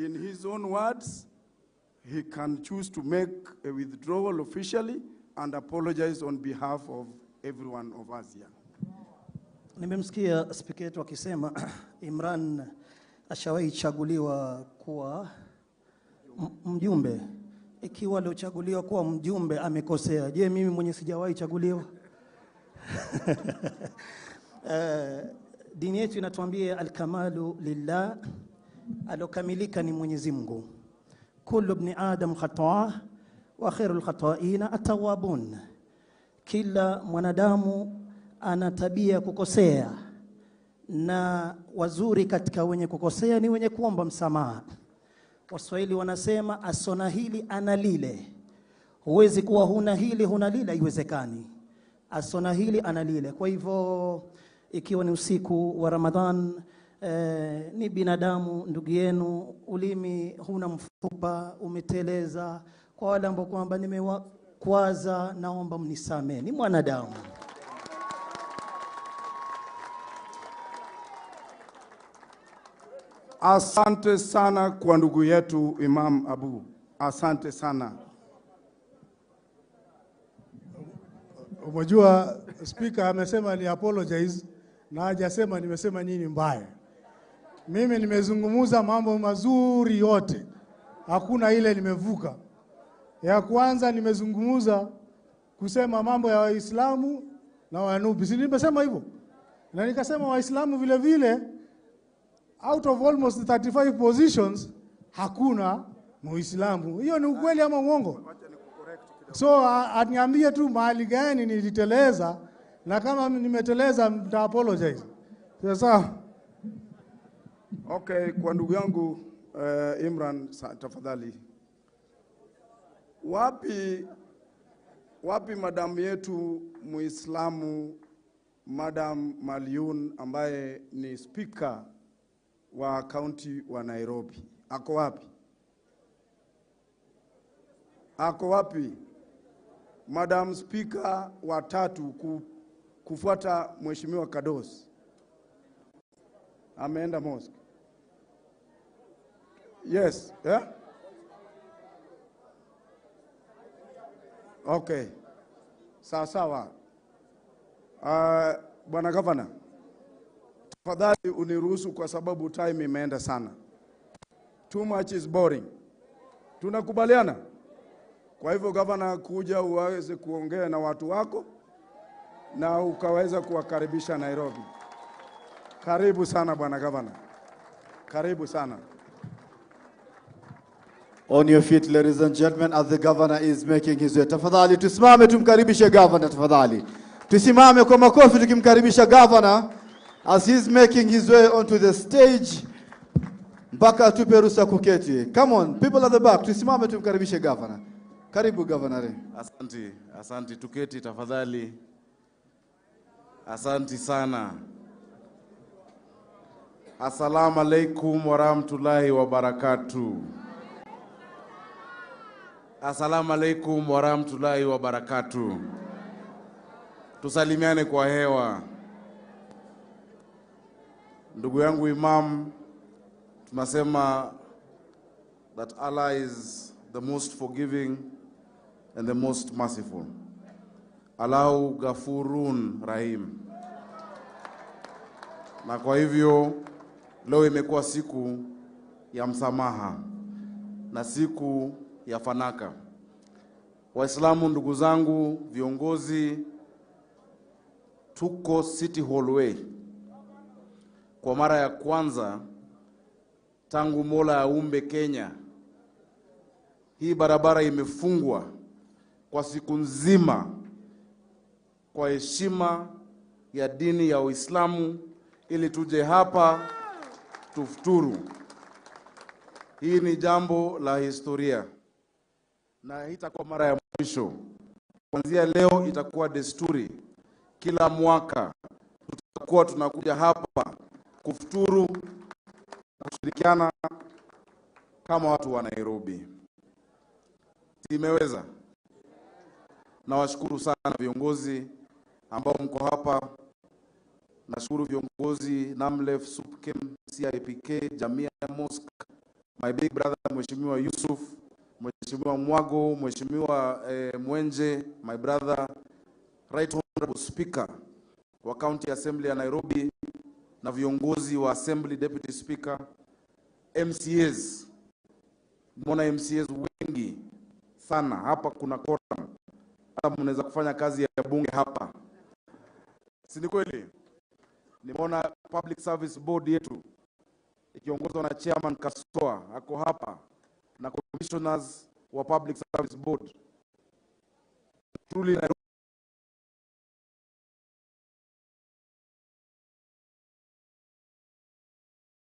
In his own words, he can choose to make a withdrawal officially and apologize on behalf of every one of us here. Nimemsikia speaker yetu akisema Imran ashawahi chaguliwa kuwa mjumbe. Ikiwa aliochaguliwa kuwa mjumbe amekosea, je, mimi mwenye sijawahi chaguliwa? Dini yetu inatuambia alkamalu lillah, alokamilika ni Mwenyezi Mungu. Kullu ibn adam khata'a wa khairul khata'ina at-tawwabun. Kila mwanadamu ana tabia kukosea, na wazuri katika wenye kukosea ni wenye kuomba msamaha. Waswahili wanasema asona hili ana lile. Huwezi kuwa huna hili huna lile, haiwezekani. Asona hili ana lile. Kwa hivyo ikiwa ni usiku wa Ramadhan, ni binadamu ndugu yenu, ulimi huna mfupa, umeteleza. Kwa wale ambao kwamba nimewakwaza, naomba mnisamee, ni mwanadamu. Asante sana kwa ndugu yetu Imam Abu. Asante sana. Umejua speaker amesema ni apologize na hajasema nimesema nini mbaya. Mimi nimezungumza mambo mazuri yote. Hakuna ile nimevuka. Ya kwanza nimezungumza kusema mambo ya Waislamu na Wanubi. Si nimesema hivyo? Na nikasema Waislamu vile vile out of almost 35 positions hakuna Muislamu. Hiyo ni ukweli ama uongo? So aniambie tu mahali gani niliteleza, na kama nimeteleza nita apologize. Sasa okay, kwa ndugu yangu Imran, tafadhali. Wapi Wapi madamu yetu Muislamu, Madam Malyun, ambaye ni speaker wa kaunti wa Nairobi? Ako wapi? Ako wapi? Madam Speaker wa tatu kufuata Mheshimiwa Kados. Ameenda mosque. Yes, yeah? Okay. Sawa sawa. Bwana Governor, tafadhali uniruhusu kwa sababu time imeenda sana. Too much is boring. Tunakubaliana? Kwa hivyo Governor, kuja uweze kuongea na watu wako na ukaweza kuwakaribisha Nairobi. Karibu sana Bwana Governor. Karibu sana. On your feet, ladies and gentlemen, as the governor is making his way. Tafadhali tusimame tumkaribishe governor, tafadhali. Tusimame kwa makofi tukimkaribisha governor as he's making his way onto the stage mpaka atupe ruhusa kuketi. Come on, people at the back, tusimame tumkaribishe governor. Karibu governor. Asante, asante, tuketi tafadhali. Asante sana. Assalamu alaikum warahmatullahi wabarakatuh. Assalamu alaikum warahmatullahi wabarakatuh. Tusalimiane kwa hewa. Ndugu yangu Imam, tunasema that Allah is the most forgiving and the most merciful. Allahu Ghafurun Rahim. Na kwa hivyo leo imekuwa siku ya msamaha na siku ya fanaka. Waislamu ndugu zangu, viongozi, tuko City Hallway kwa mara ya kwanza tangu Mola aumbe Kenya. Hii barabara imefungwa kwa siku nzima kwa heshima ya dini ya Uislamu ili tuje hapa tufuturu. Hii ni jambo la historia na itakuwa mara ya mwisho. Kuanzia leo itakuwa desturi. Kila mwaka tutakuwa tunakuja hapa kufuturu na kushirikiana kama watu wa Nairobi. Imeweza. Nawashukuru sana viongozi ambao mko hapa. Nashukuru viongozi Namlef, Supkem, CIPK, Jamia Mosque, my big brother Mheshimiwa Yusuf, Mheshimiwa Mwago, Mheshimiwa Mwenje, my brother Right Honorable Speaker wa County Assembly ya Nairobi na viongozi wa Assembly, Deputy Speaker, MCAs. Mbona MCAs wengi sana hapa, kuna quorum. Hata mnaweza kufanya kazi ya bunge hapa. Si ni kweli? Nimeona Public Service Board yetu ikiongozwa na Chairman Kasoa ako hapa na commissioners wa Public Service Board. Truly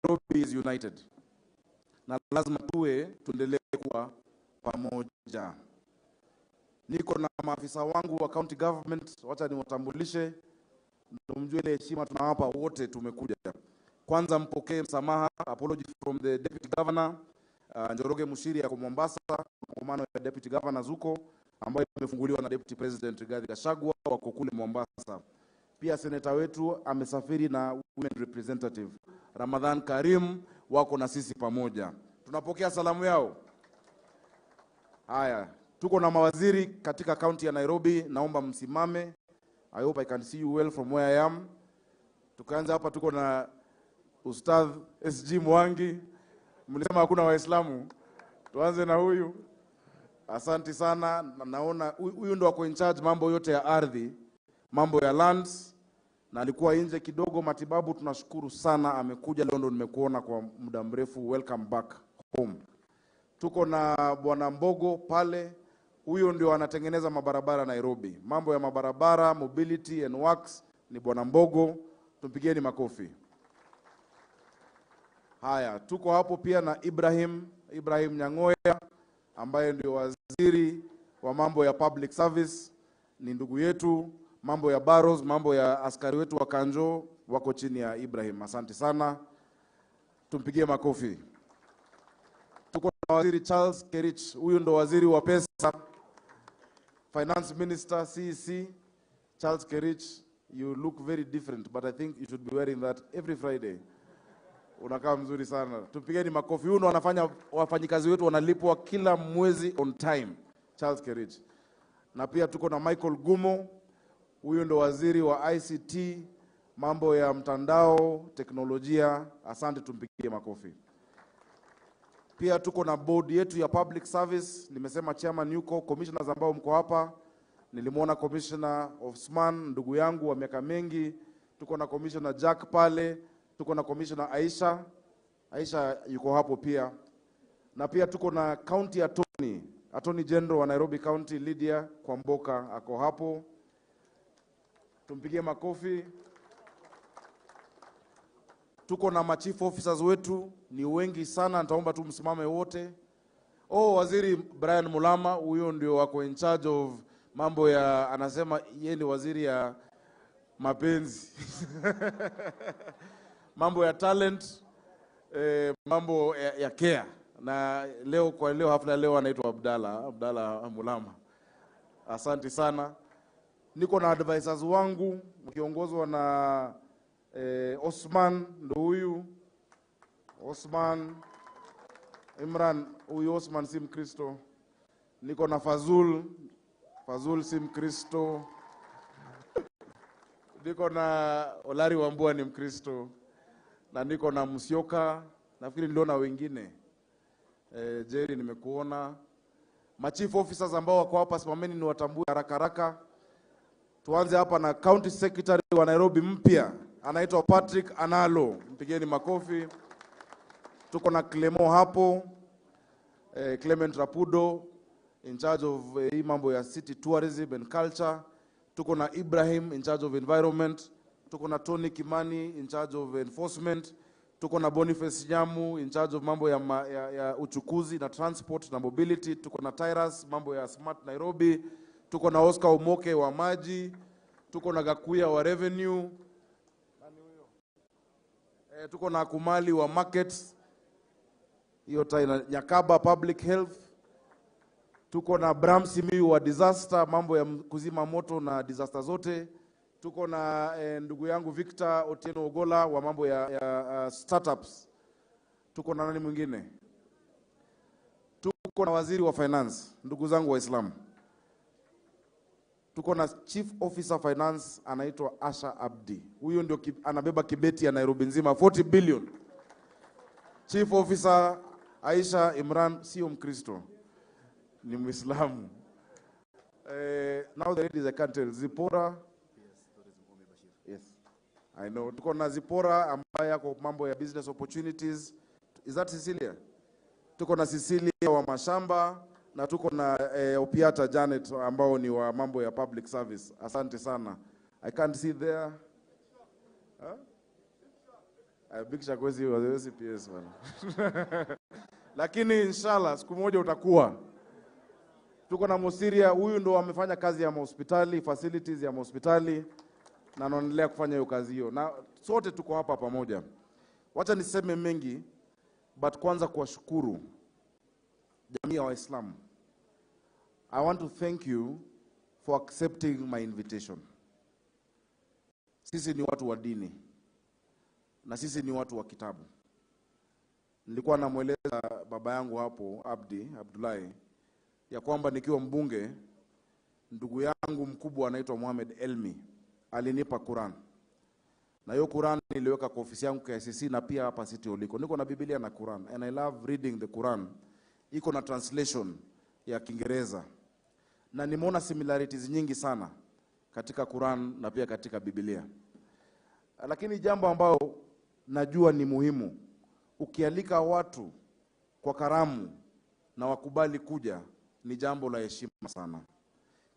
Nairobi is united. Na lazima tuwe tuendelee kuwa pamoja. Niko na maafisa wangu wa county government, wacha niwatambulishe ndio mjue ile heshima tunawapa wote tumekuja. Kwanza mpokee msamaha, apology from the deputy governor Njoroge Mushiri ya Mombasa, kongamano ya deputy governor zuko ambayo imefunguliwa na deputy president Rigathi Gachagua wako kule Mombasa. Pia seneta wetu amesafiri na women representative Ramadhan Karim wako na sisi pamoja. Tunapokea salamu yao. Haya, tuko na mawaziri katika county ya Nairobi, naomba msimame. I hope I can see you well from where I am. Tukaanza hapa tuko na Ustadh SG Mwangi. Mlisema hakuna Waislamu. Tuanze na huyu. Asante sana. Naona huyu ndo ako in charge mambo yote ya ardhi, mambo ya lands, na alikuwa nje kidogo matibabu. Tunashukuru sana amekuja leo, ndo nimekuona kwa muda mrefu. Welcome back home. Tuko na Bwana Mbogo pale. Huyo ndio anatengeneza mabarabara Nairobi. Mambo ya mabarabara, mobility and works ni Bwana Mbogo. Tumpigieni makofi. Haya, tuko hapo pia na Ibrahim Nyangoya ambaye ndio waziri wa mambo ya public service. ni ndugu yetu. Mambo ya Barrows, mambo ya askari wetu wa Kanjo wako chini ya Ibrahim. Asante sana, tumpigie makofi. Tuko na Waziri Charles Kerich, huyu ndo waziri wa pesa, Finance Minister, CEC. Charles Kerich, you look very different, but I think you should be wearing that every Friday. Unakaa mzuri sana. Tupigeni makofi. Huyu ndo anafanya wafanyikazi wetu wanalipwa kila mwezi on time. Charles Kerich. Na pia tuko na Michael Gumo, huyu ndo waziri wa ICT, mambo ya mtandao, teknolojia. Asante, tumpigie makofi. Pia tuko na board yetu ya public service. Nimesema chairman yuko, commissioners ambao mko hapa. Nilimuona Commissioner Osman, ndugu yangu wa miaka mingi. Tuko na Commissioner Jack pale, tuko na Commissioner Aisha. Aisha yuko hapo pia. Na pia tuko na County Attorney, Attorney General wa Nairobi County, Lydia Kwamboka ako hapo. Tumpigie makofi. Tuko na ma chief officers wetu, ni wengi sana, nitaomba tu msimame wote. Oh, Waziri Brian Mulama, huyo ndio wako in charge of mambo ya, anasema yeye ni waziri ya mapenzi. Mambo ya talent, mambo ya care. Na leo kwa leo hafla leo anaitwa Abdalla Mulama. Asante sana. Niko na advisors wangu mkiongozwa na Osman, ndo huyu Osman Imran, huyu Osman si Mkristo. Niko na Fazul, Fazul si Mkristo. Niko na Olari Wambua ni Mkristo. Na niko na Musyoka, nafikiri niliona wengine. Jerry nimekuona. Ma chief officers ambao wako hapa simameni niwatambue haraka haraka. Tuanze hapa na County Secretary wa Nairobi mpya, anaitwa Patrick Analo. Mpigeni makofi. Tuko na Clemo hapo, Clement Rapudo in charge of hii mambo ya city tourism and culture. Tuko na Ibrahim in charge of environment. Tuko na Tony Kimani in charge of enforcement. Tuko na Boniface Nyamu in charge of mambo ya uchukuzi na transport na mobility. Tuko na Tyrus mambo ya smart Nairobi. Tuko na Oscar Omoke wa maji. Tuko na Gakuya wa revenue. Tuko na Kumali wa markets. Hiyo taina Nyakaba public health. Tuko na Bram Simiyu wa disaster, mambo ya kuzima moto na disaster zote. Tuko na ndugu yangu Victor Otieno Ogola wa mambo ya startups. Tuko na nani mwingine? Tuko na waziri wa finance, ndugu zangu Waislamu. Tuko na chief officer finance anaitwa Asha Abdi. Huyo ndio anabeba kibeti ya Nairobi nzima 40 billion. Chief officer Aisha Imran sio Mkristo, ni Muislamu. Now the ladies I can't tell. Zipora. Yes. I know. Tuko na Zipora ambaye yako mambo ya business opportunities. Is that Cecilia? Tuko na Cecilia wa mashamba na tuko na Opiata Janet ambao ni wa mambo ya public service. Asante sana. I can't see there. Huh? Big Shakwezi wa CPS bwana. Lakini inshallah siku moja utakuwa. Tuko na Mosiria, huyu ndo amefanya kazi ya hospitali, facilities ya hospitali, na anaendelea kufanya hiyo kazi hiyo. Na sote tuko hapa pamoja. Wacha niseme mengi, but kwanza kuwashukuru jamii ya Waislamu. I want to thank you for accepting my invitation. Sisi ni watu wa dini na sisi ni watu wa kitabu. Nilikuwa namueleza baba yangu hapo Abdi Abdullahi ya kwamba nikiwa mbunge, ndugu yangu mkubwa anaitwa Mohamed Elmi alinipa Quran. Na hiyo Quran niliweka kwa ofisi yangu KICC na pia hapa City Hall. Niko na Biblia na Quran and I love reading the Quran. Iko na translation ya Kiingereza. Na nimeona similarities nyingi sana katika Quran na pia katika Biblia. Lakini jambo ambao najua ni muhimu, ukialika watu kwa karamu na wakubali kuja, ni jambo la heshima sana.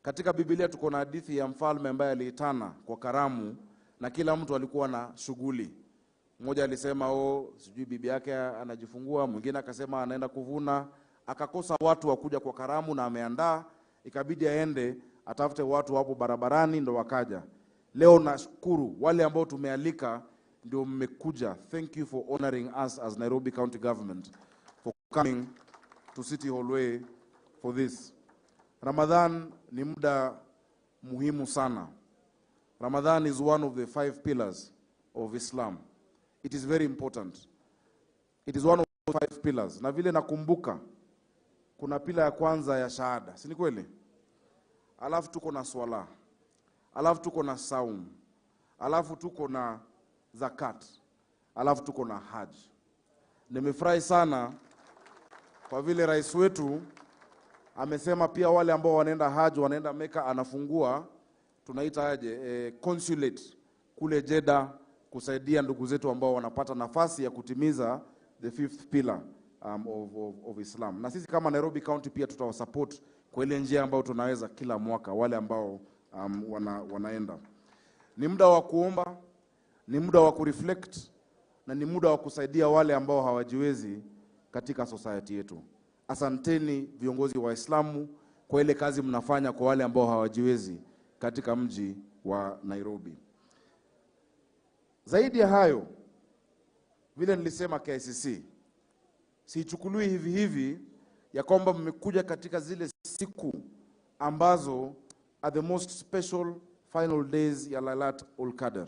Katika Biblia tuko na hadithi ya mfalme ambaye aliitana kwa karamu na kila mtu alikuwa na shughuli. Mmoja alisema oh, sijui bibi yake anajifungua, mwingine akasema anaenda kuvuna, akakosa watu wa kuja kwa karamu na ameandaa, ikabidi aende atafute watu hapo barabarani ndo wakaja. Leo nashukuru wale ambao tumealika ndio mmekuja. Thank you for honoring us as Nairobi County Government for coming to City Hallway for this. Ramadhan ni muda muhimu sana. Ramadan is one of the 5 pillars of Islam. It is very important. It is one of the 5 pillars. Na vile nakumbuka kuna pila ya kwanza ya shahada, si ni kweli? Alafu tuko na swala, alafu tuko na saum, alafu tuko na zakat, alafu tuko na haj. Nimefurahi sana kwa vile rais wetu amesema pia wale ambao wanaenda haj, wanaenda Mecca, anafungua tunaita aje, consulate kule Jeddah kusaidia ndugu zetu ambao wanapata nafasi ya kutimiza the 5th pillar of Islam. Na sisi kama Nairobi County pia tutawasupport kwa ile njia ambayo tunaweza kila mwaka wale ambao wanaenda. Ni muda wa kuomba, ni muda wa kureflect na ni muda wa kusaidia wale ambao hawajiwezi katika society yetu. Asanteni viongozi wa Waislamu kwa ile kazi mnafanya kwa wale ambao hawajiwezi katika mji wa Nairobi. Zaidi ya hayo, vile nilisema KICC, siichukuliwi hivi hivi ya kwamba mmekuja katika zile siku ambazo are the most special final days ya Lailatul Qadr.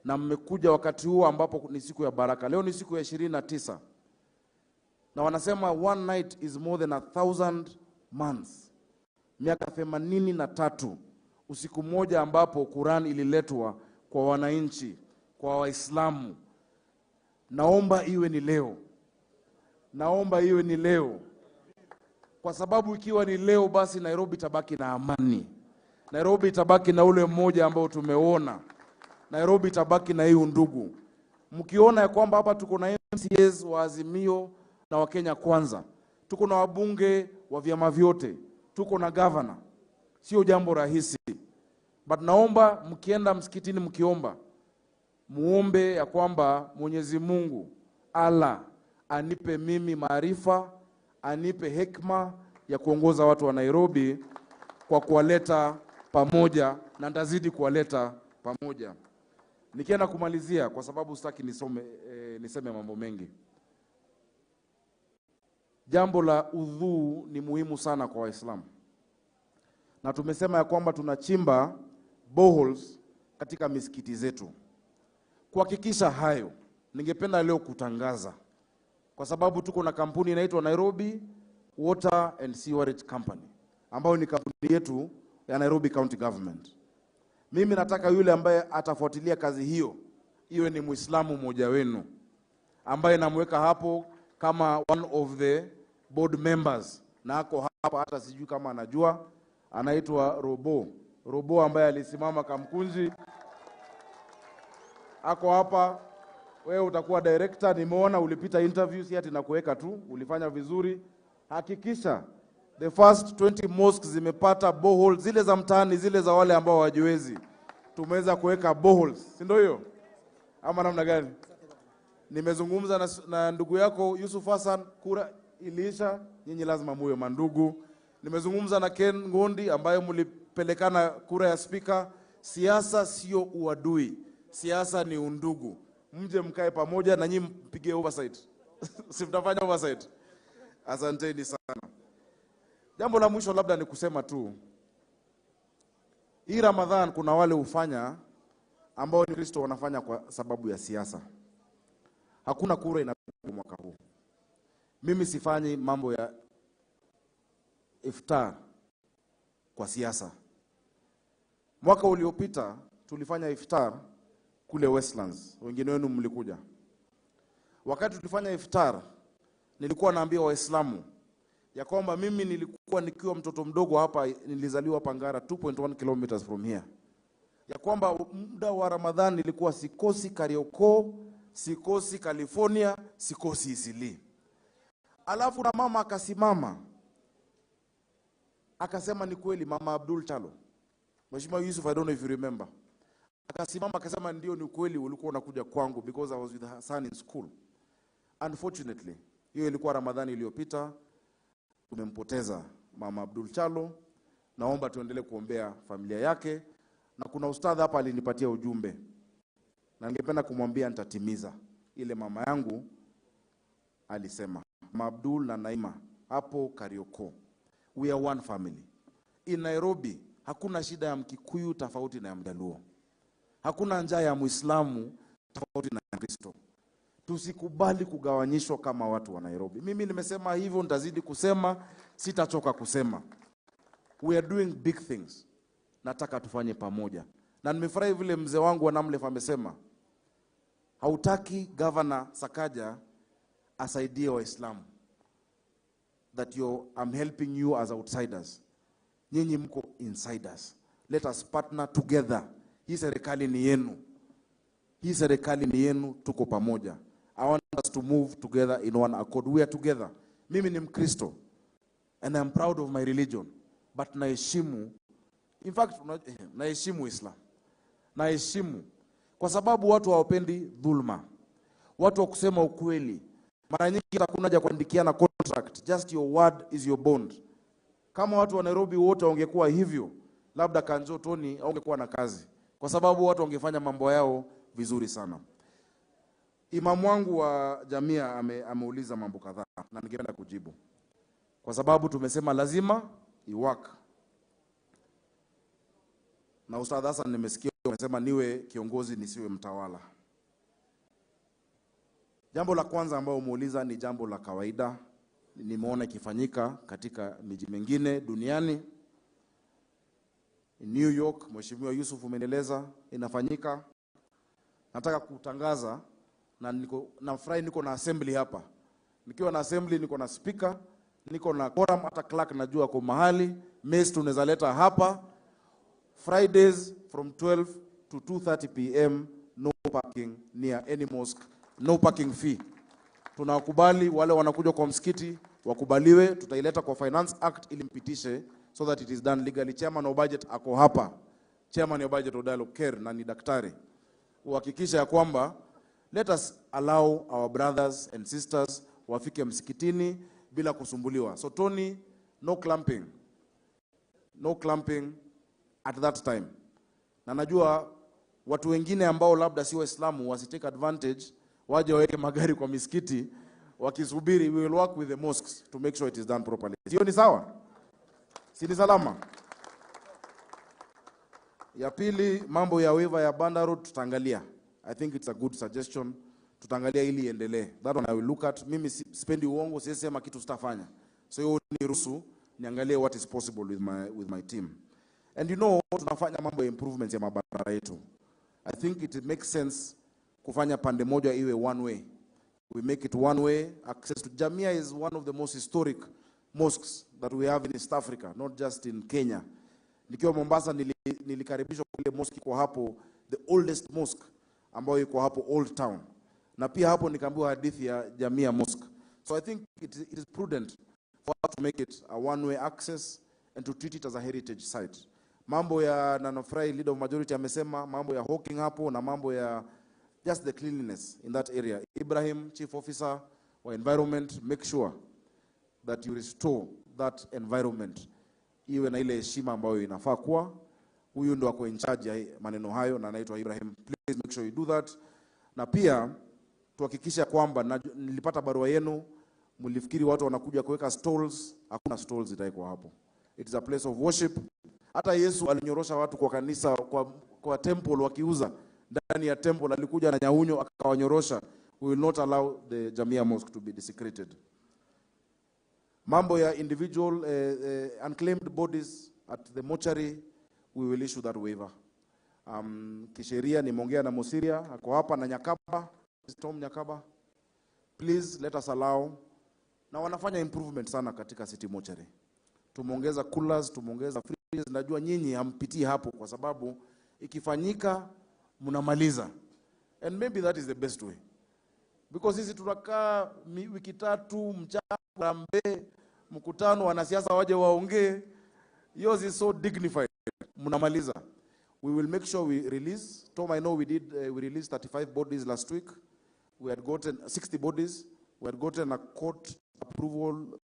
Na mmekuja wakati huu ambapo ni siku ya baraka. Leo ni siku ya 29. Na wanasema one night is more than 1,000 months. Miaka 83, usiku mmoja ambapo Quran ililetwa kwa wananchi, kwa Waislamu. Naomba iwe ni leo. Naomba iwe ni leo. Kwa sababu ikiwa ni leo basi Nairobi itabaki na amani. Nairobi itabaki na ule mmoja ambao tumeona. Nairobi itabaki na hii undugu. Mkiona ya kwamba hapa tuko na MCAs wa Azimio na wa Kenya Kwanza, tuko na wabunge wa vyama vyote, tuko na governor. Sio jambo rahisi. But naomba mkienda msikitini mkiomba, muombe ya kwamba Mwenyezi Mungu Allah anipe mimi maarifa, anipe hekima ya kuongoza watu wa Nairobi kwa kuwaleta pamoja, na nitazidi kuwaleta pamoja. Nikienda kumalizia, kwa sababu sitaki niseme mambo mengi. Jambo la udhu ni muhimu sana kwa Waislamu. Na tumesema ya kwamba tunachimba boreholes katika misikiti zetu. Kuhakikisha hayo, ningependa leo kutangaza, kwa sababu tuko na kampuni inaitwa Nairobi Water and Sewerage Company, ambayo ni kampuni yetu ya Nairobi County Government. Mimi nataka yule ambaye atafuatilia kazi hiyo iwe ni Muislamu mmoja wenu, ambaye namweka hapo kama one of the board members, na ako hapa hata sijui kama anajua, anaitwa Robo. Robo ambaye alisimama Kamkunji, ako hapa. Wewe utakuwa director, nimeona ulipita interview, si ati nakuweka tu, ulifanya vizuri. Hakikisha the first 20 mosques zimepata borehole, zile za mtaani, zile za wale ambao hawajiwezi. Tumeweza kuweka boreholes, si ndio hiyo? Ama namna gani? Nimezungumza na ndugu yako Yusuf Hassan, kura iliisha, nyinyi lazima muwe mandugu. Nimezungumza na Ken Ngondi ambaye mlipelekana kura ya speaker. Siasa sio uadui, siasa ni undugu. Mje mkae pamoja na nyinyi mpige oversight. Si mtafanya oversight? Asanteni sana. Jambo la mwisho labda ni kusema tu, hii Ramadhan kuna wale hufanya ambao ni Kristo wanafanya kwa sababu ya siasa. Hakuna kura inapigwa mwaka huu. Mimi sifanyi mambo ya iftar kwa siasa. Mwaka uliopita tulifanya iftar kule Westlands, wengine wenu mlikuja. Wakati tulifanya iftar, nilikuwa naambia Waislamu ya kwamba mimi nilikuwa nikiwa mtoto mdogo hapa, nilizaliwa Pangara 2.1 kilometers from here, ya kwamba muda wa Ramadhan nilikuwa sikosi Kariokor, sikosi California, sikosi Isili. Alafu na mama akasimama akasema ni kweli, Mama Abdul Chalo, Mheshimiwa Yusuf, I don't know if you remember, akasimama akasema ndio, ni kweli ulikuwa unakuja kwangu because I was with Hassan in school. Unfortunately, hiyo ilikuwa Ramadhani iliyopita, tumempoteza Mama Abdul Chalo. Naomba tuendelee kuombea familia yake, na kuna ustadha hapa alinipatia ujumbe na ningependa kumwambia nitatimiza ile mama yangu alisema. Abdul na Naima hapo Kariokor, we are one family. In Nairobi hakuna shida ya Mkikuyu tofauti na ya Mjaluo, hakuna njaa ya Muislamu tofauti na ya Kristo. Tusikubali kugawanyishwa kama watu wa Nairobi. Mimi nimesema hivyo, nitazidi kusema, sitachoka kusema. We are doing big things. Nataka tufanye pamoja. Na nimefurahi vile mzee wangu wa Namlef amesema, hautaki Governor Sakaja asaidie Waislamu. That I'm helping you as outsiders. Nyinyi mko insiders. Let us partner together. Hii serikali ni yenu. Hii serikali ni yenu, tuko pamoja. I want us to move together in one accord. We are together. Mimi ni Mkristo and I'm proud of my religion. But naheshimu, in fact, naheshimu Islam. Naheshimu kwa sababu watu hawapendi dhulma. Watu wa kusema ukweli. Mara nyingi hakuna haja kuandikiana contract. Just your word is your bond. Kama watu wa Nairobi wote wangekuwa hivyo, labda Kanjo Tony haungekuwa na kazi, kwa sababu watu wangefanya mambo yao vizuri sana. Imamu wangu wa Jamia ameuliza mambo kadhaa na ningependa kujibu, kwa sababu tumesema lazima iwork. Na Ustadh Hassan nimesikia umesema niwe kiongozi nisiwe mtawala. Jambo la kwanza ambao umeuliza ni jambo la kawaida, nimeona ikifanyika katika miji mingine duniani. In New York, Mheshimiwa Yusuf umeendeleza, inafanyika. Nataka kutangaza na nafurahi niko na assembly hapa. Nikiwa na assembly niko na speaker, niko na quorum, hata clerk najua kwa mahali, mace tunaweza leta hapa. Fridays from 12 to 2:30 p.m. no parking near any mosque, no parking fee. Tunakubali wale wanakuja kwa msikiti wakubaliwe, tutaileta kwa Finance Act ili mpitishe so that it is done legally. Chairman wa budget ako hapa. Chairman wa budget Odalo Ker na ni daktari. Uhakikisha ya kwamba let us allow our brothers and sisters wafike msikitini bila kusumbuliwa. So Tony, no clamping. No clamping at that time. Na najua watu wengine ambao labda si Waislamu wasitake advantage, waje waweke magari kwa misikiti wakisubiri. We will work with the mosques to make sure it is done properly. Sio ni sawa? Si ni salama? Ya pili, mambo ya waiver ya Banda Road tutaangalia. I think it's a good suggestion. Tutaangalia ili iendelee. That one I will look at. Mimi sipendi uongo, siwezi sema kitu sitafanya. So hiyo niruhusu niangalie what is possible with my team. And you know, tunafanya mambo ya improvements ya mabarabara yetu. I think it makes sense kufanya pande moja iwe one way. We make it one way. Access to Jamia is one of the most historic mosques that we have in East Africa, not just in Kenya. Nikiwa Mombasa nilikaribishwa kule mosque iko hapo, the oldest mosque ambayo iko hapo Old Town. Na pia hapo nikaambiwa hadithi ya Jamia Mosque. So I think it is prudent for us to make it a one-way access and to treat it as a heritage site. Mambo ya Nanofrai, leader of majority, amesema mambo ya hawking hapo na mambo ya just the cleanliness in that area. Ibrahim, chief officer wa environment, make sure that you restore that environment. Iwe na ile heshima ambayo inafaa kuwa. Huyu ndo ako in charge ya maneno hayo na anaitwa Ibrahim. Please make sure you do that. Na pia tuhakikisha kwamba nilipata barua yenu, mlifikiri watu wanakuja kuweka stalls, hakuna stalls itaikuwa hapo. It is a place of worship. Hata Yesu alinyorosha watu kwa kanisa, kwa temple wakiuza. Ndani ya temple alikuja na nyaunyo akawanyorosha. We will not allow the Jamia Mosque to be desecrated. Mambo ya individual unclaimed bodies at the mortuary, we will issue that waiver. Kisheria nimeongea na Mosiria, ako hapa na Nyakaba, Tom Nyakaba. Please let us allow. Na wanafanya improvement sana katika city mortuary. Tumeongeza coolers, tumeongeza fridges. Najua nyinyi hampitii hapo kwa sababu ikifanyika mnamaliza. And maybe that is the best way. Because sisi tunakaa wiki tatu mchana rambe mkutano, wanasiasa waje waongee. Yours is so dignified. Mnamaliza. We will make sure we release. Tom, I know we released 35 bodies last week. We had gotten 60 bodies. We had gotten a court approval.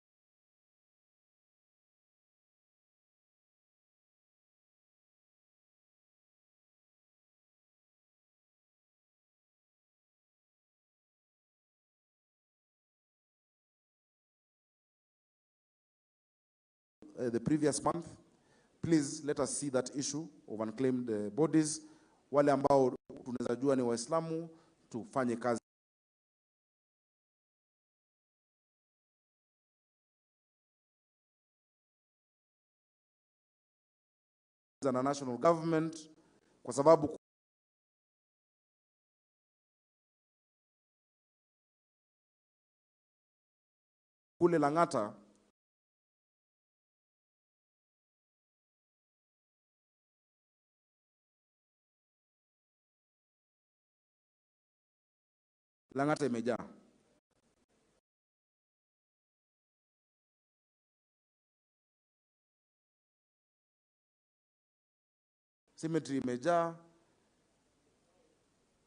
the previous month. Please let us see that issue of unclaimed bodies. Wale ambao tunaweza jua ni Waislamu, tufanye kazi na national government, kwa sababu kule Lang'ata Lang'ata imejaa. Cemetery imejaa.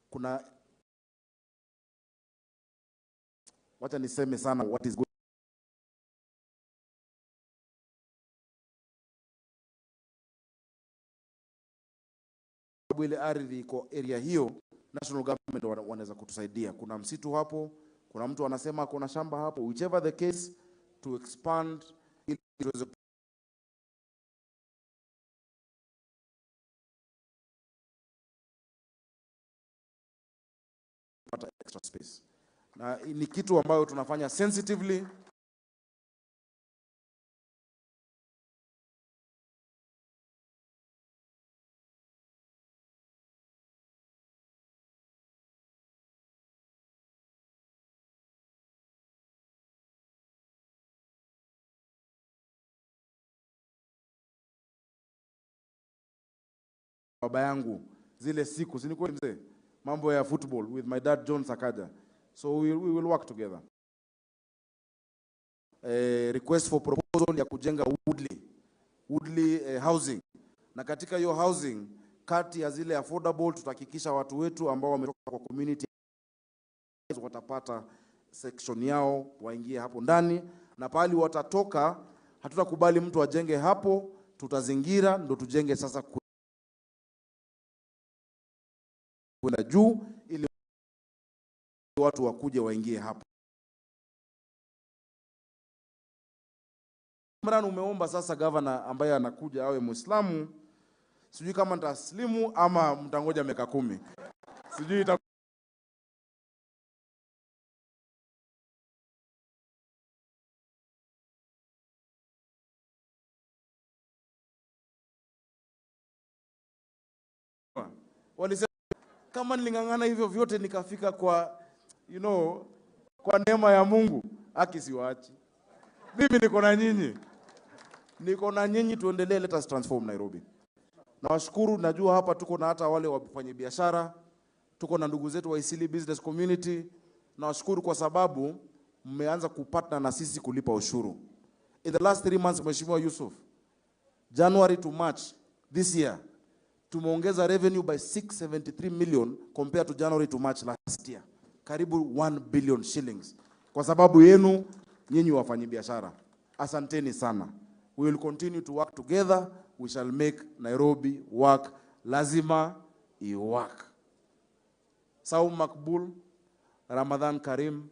Kuna, wacha niseme sana what is going ile ardhi iko area hiyo, national government wanaweza kutusaidia. Kuna msitu hapo, kuna mtu anasema kuna shamba hapo, whichever the case, to expand ili tuweze kupata extra space. Na ni kitu ambayo tunafanya sensitively. Baba yangu zile siku, si ni kweli mzee? Mambo ya football with my dad John Sakaja. So we will work together. Request for proposal ya kujenga Woodley housing. Na katika hiyo housing, kati ya zile affordable, tutahakikisha watu wetu ambao wametoka kwa community watapata section yao, waingie hapo ndani, na pahali watatoka hatutakubali mtu ajenge hapo, tutazingira ndo tujenge sasa kwenda juu ili watu wakuje waingie hapo. Imran, umeomba sasa governor ambaye anakuja awe Muislamu. Sijui kama nitaslimu ama mtangoja miaka 10. Sijui walisema kama niling'ang'ana hivyo vyote nikafika kwa, you know, kwa neema ya Mungu, haki siwaachi. Mimi niko na nyinyi. Niko na nyinyi, tuendelee, let us transform Nairobi. Nawashukuru, najua hapa tuko na hata wale wafanya biashara, tuko na ndugu zetu wa Isili Business Community. Nawashukuru kwa sababu mmeanza kupatana na sisi kulipa ushuru. In the last 3 months, Mheshimiwa Yusuf, January to March this year, tumeongeza revenue by 673 million compared to January to March last year. Karibu 1 billion shillings. Kwa sababu yenu nyinyi wafanyabiashara. Asanteni sana. We will continue to work together. We shall make Nairobi work. Lazima i-work. Saum Makbul, Ramadhan Karim.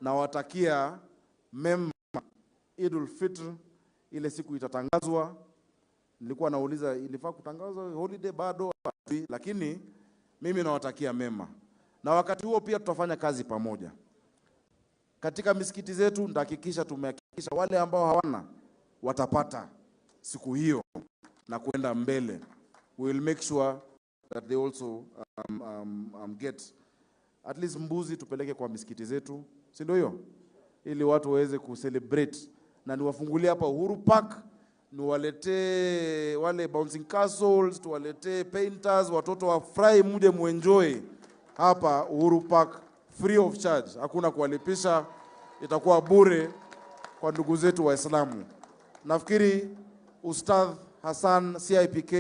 Nawatakia mema Idul Fitr. Ile siku itatangazwa. Nilikuwa nauliza ilifaa kutangazwa holiday bado, lakini mimi nawatakia mema. Na wakati huo pia tutafanya kazi pamoja. Katika misikiti zetu nitahakikisha tumehakikisha wale ambao hawana watapata siku hiyo na kwenda mbele. We will make sure that they also get at least mbuzi tupeleke kwa misikiti zetu, si ndio hiyo? Ili watu waweze kucelebrate. Na niwafungulie hapa Uhuru Park, niwaletee wale bouncing castles, tuwaletee painters, watoto wafurahi, mje muenjoy hapa Uhuru Park free of charge. Hakuna kuwalipisha, itakuwa bure kwa ndugu zetu Waislamu. Nafikiri Ustadh Hassan CIPK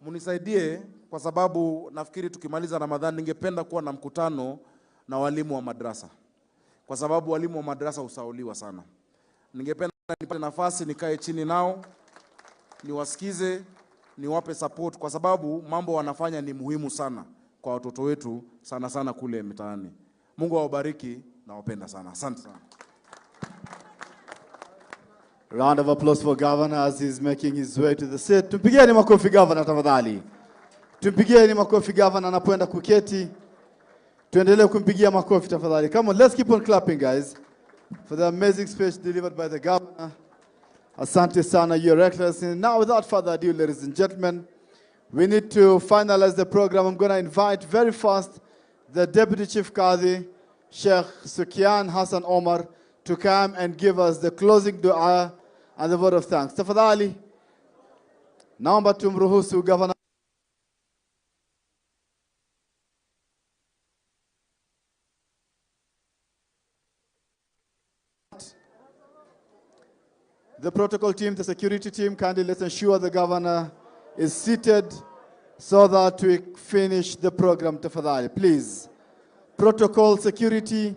munisaidie kwa sababu nafikiri tukimaliza Ramadhani ningependa kuwa na mkutano na walimu wa madrasa. Kwa sababu walimu wa madrasa husauliwa sana. Ningependa nipate nafasi nikae chini nao, niwasikize, niwape support kwa sababu mambo wanafanya ni muhimu sana kwa watoto wetu, sana sana kule mitaani. Mungu awabariki na wapenda sana. Asante sana. Round of applause for Governor as he's making his way to the seat. Tumpigieni makofi Governor tafadhali. Tumpigieni makofi Governor anapoenda kuketi. Tuendelee kumpigia makofi tafadhali. Come on, let's keep on clapping, guys, for the amazing speech delivered by the Governor. Asante sana, Your Excellency. Now, without further ado, ladies and gentlemen, we need to finalize the program. I'm going to invite very fast the Deputy Chief Qadhi, Sheikh Sukyan Hassan Omar, to come and give us the closing dua and the vote of thanks. Tafadhali, naomba tumruhusu Governor. The protocol team, the security team, kindly let's ensure the governor is seated so that we finish the program. Tafadhali, please. Protocol, security,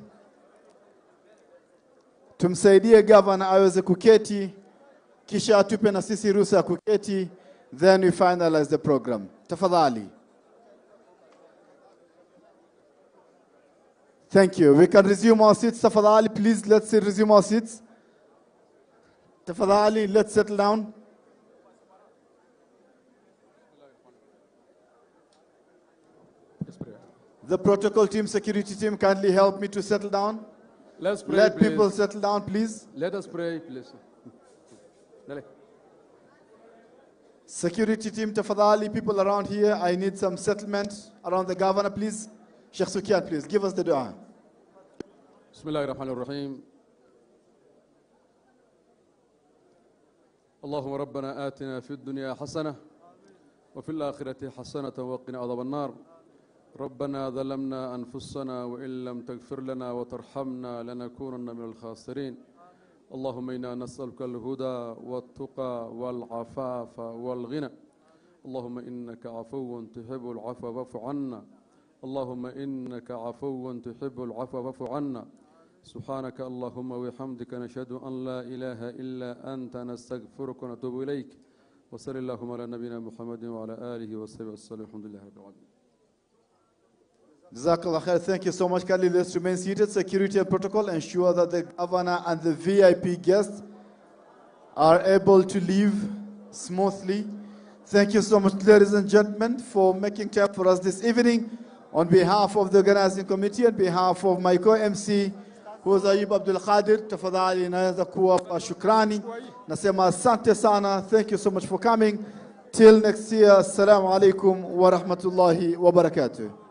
tumsaidie governor aweze kuketi, kisha atupe na sisi ruhusa ya kuketi, then we finalize the program. Tafadhali. Thank you. We can resume our seats. Tafadhali, please, let's resume our seats. Tafadhali, let's settle down. The protocol team, security team, kindly help me to settle down. Let's pray, Let please. People settle down, please. Let us pray, please. Dale. Security team, tafadhali, people around here, I need some settlement around the governor, please. Sheikh Sukyan, please, give us the dua. بسم الله الرحمن الرحيم. اللهم ربنا آتنا في الدنيا حسنة وفي الآخرة حسنة وقنا عذاب النار. ربنا ظلمنا أنفسنا وإن لم تغفر لنا وترحمنا لنكونن من الخاسرين. اللهم إنا نسألك الهدى والتقى والعفاف والغنى. اللهم إنك عفو تحب العفو فاعف عنا. اللهم إنك عفو تحب العفو فاعف عنا. سبحانك اللهم وبحمدك، نشهد أن لا إله إلا أنت، نستغفرك ونتوب إليك. وصلى اللهم على نبينا محمد وعلى آله وصحبه وسلم. الحمد لله رب العالمين. Jazakallah khair. Thank you so much. Kindly let's remain seated. Security and protocol ensure that the governor and the VIP guests are able to leave smoothly. Thank you so much, ladies and gentlemen, for making time for us this evening. On behalf of the organizing committee, on behalf of my co-MC, who is Ayub Abdul Qadir, tafadhali naweza kuwapa shukrani. Nasema asante sana. Thank you so much for coming. Till next year, assalamu alaikum wa rahmatullahi wa barakatuh.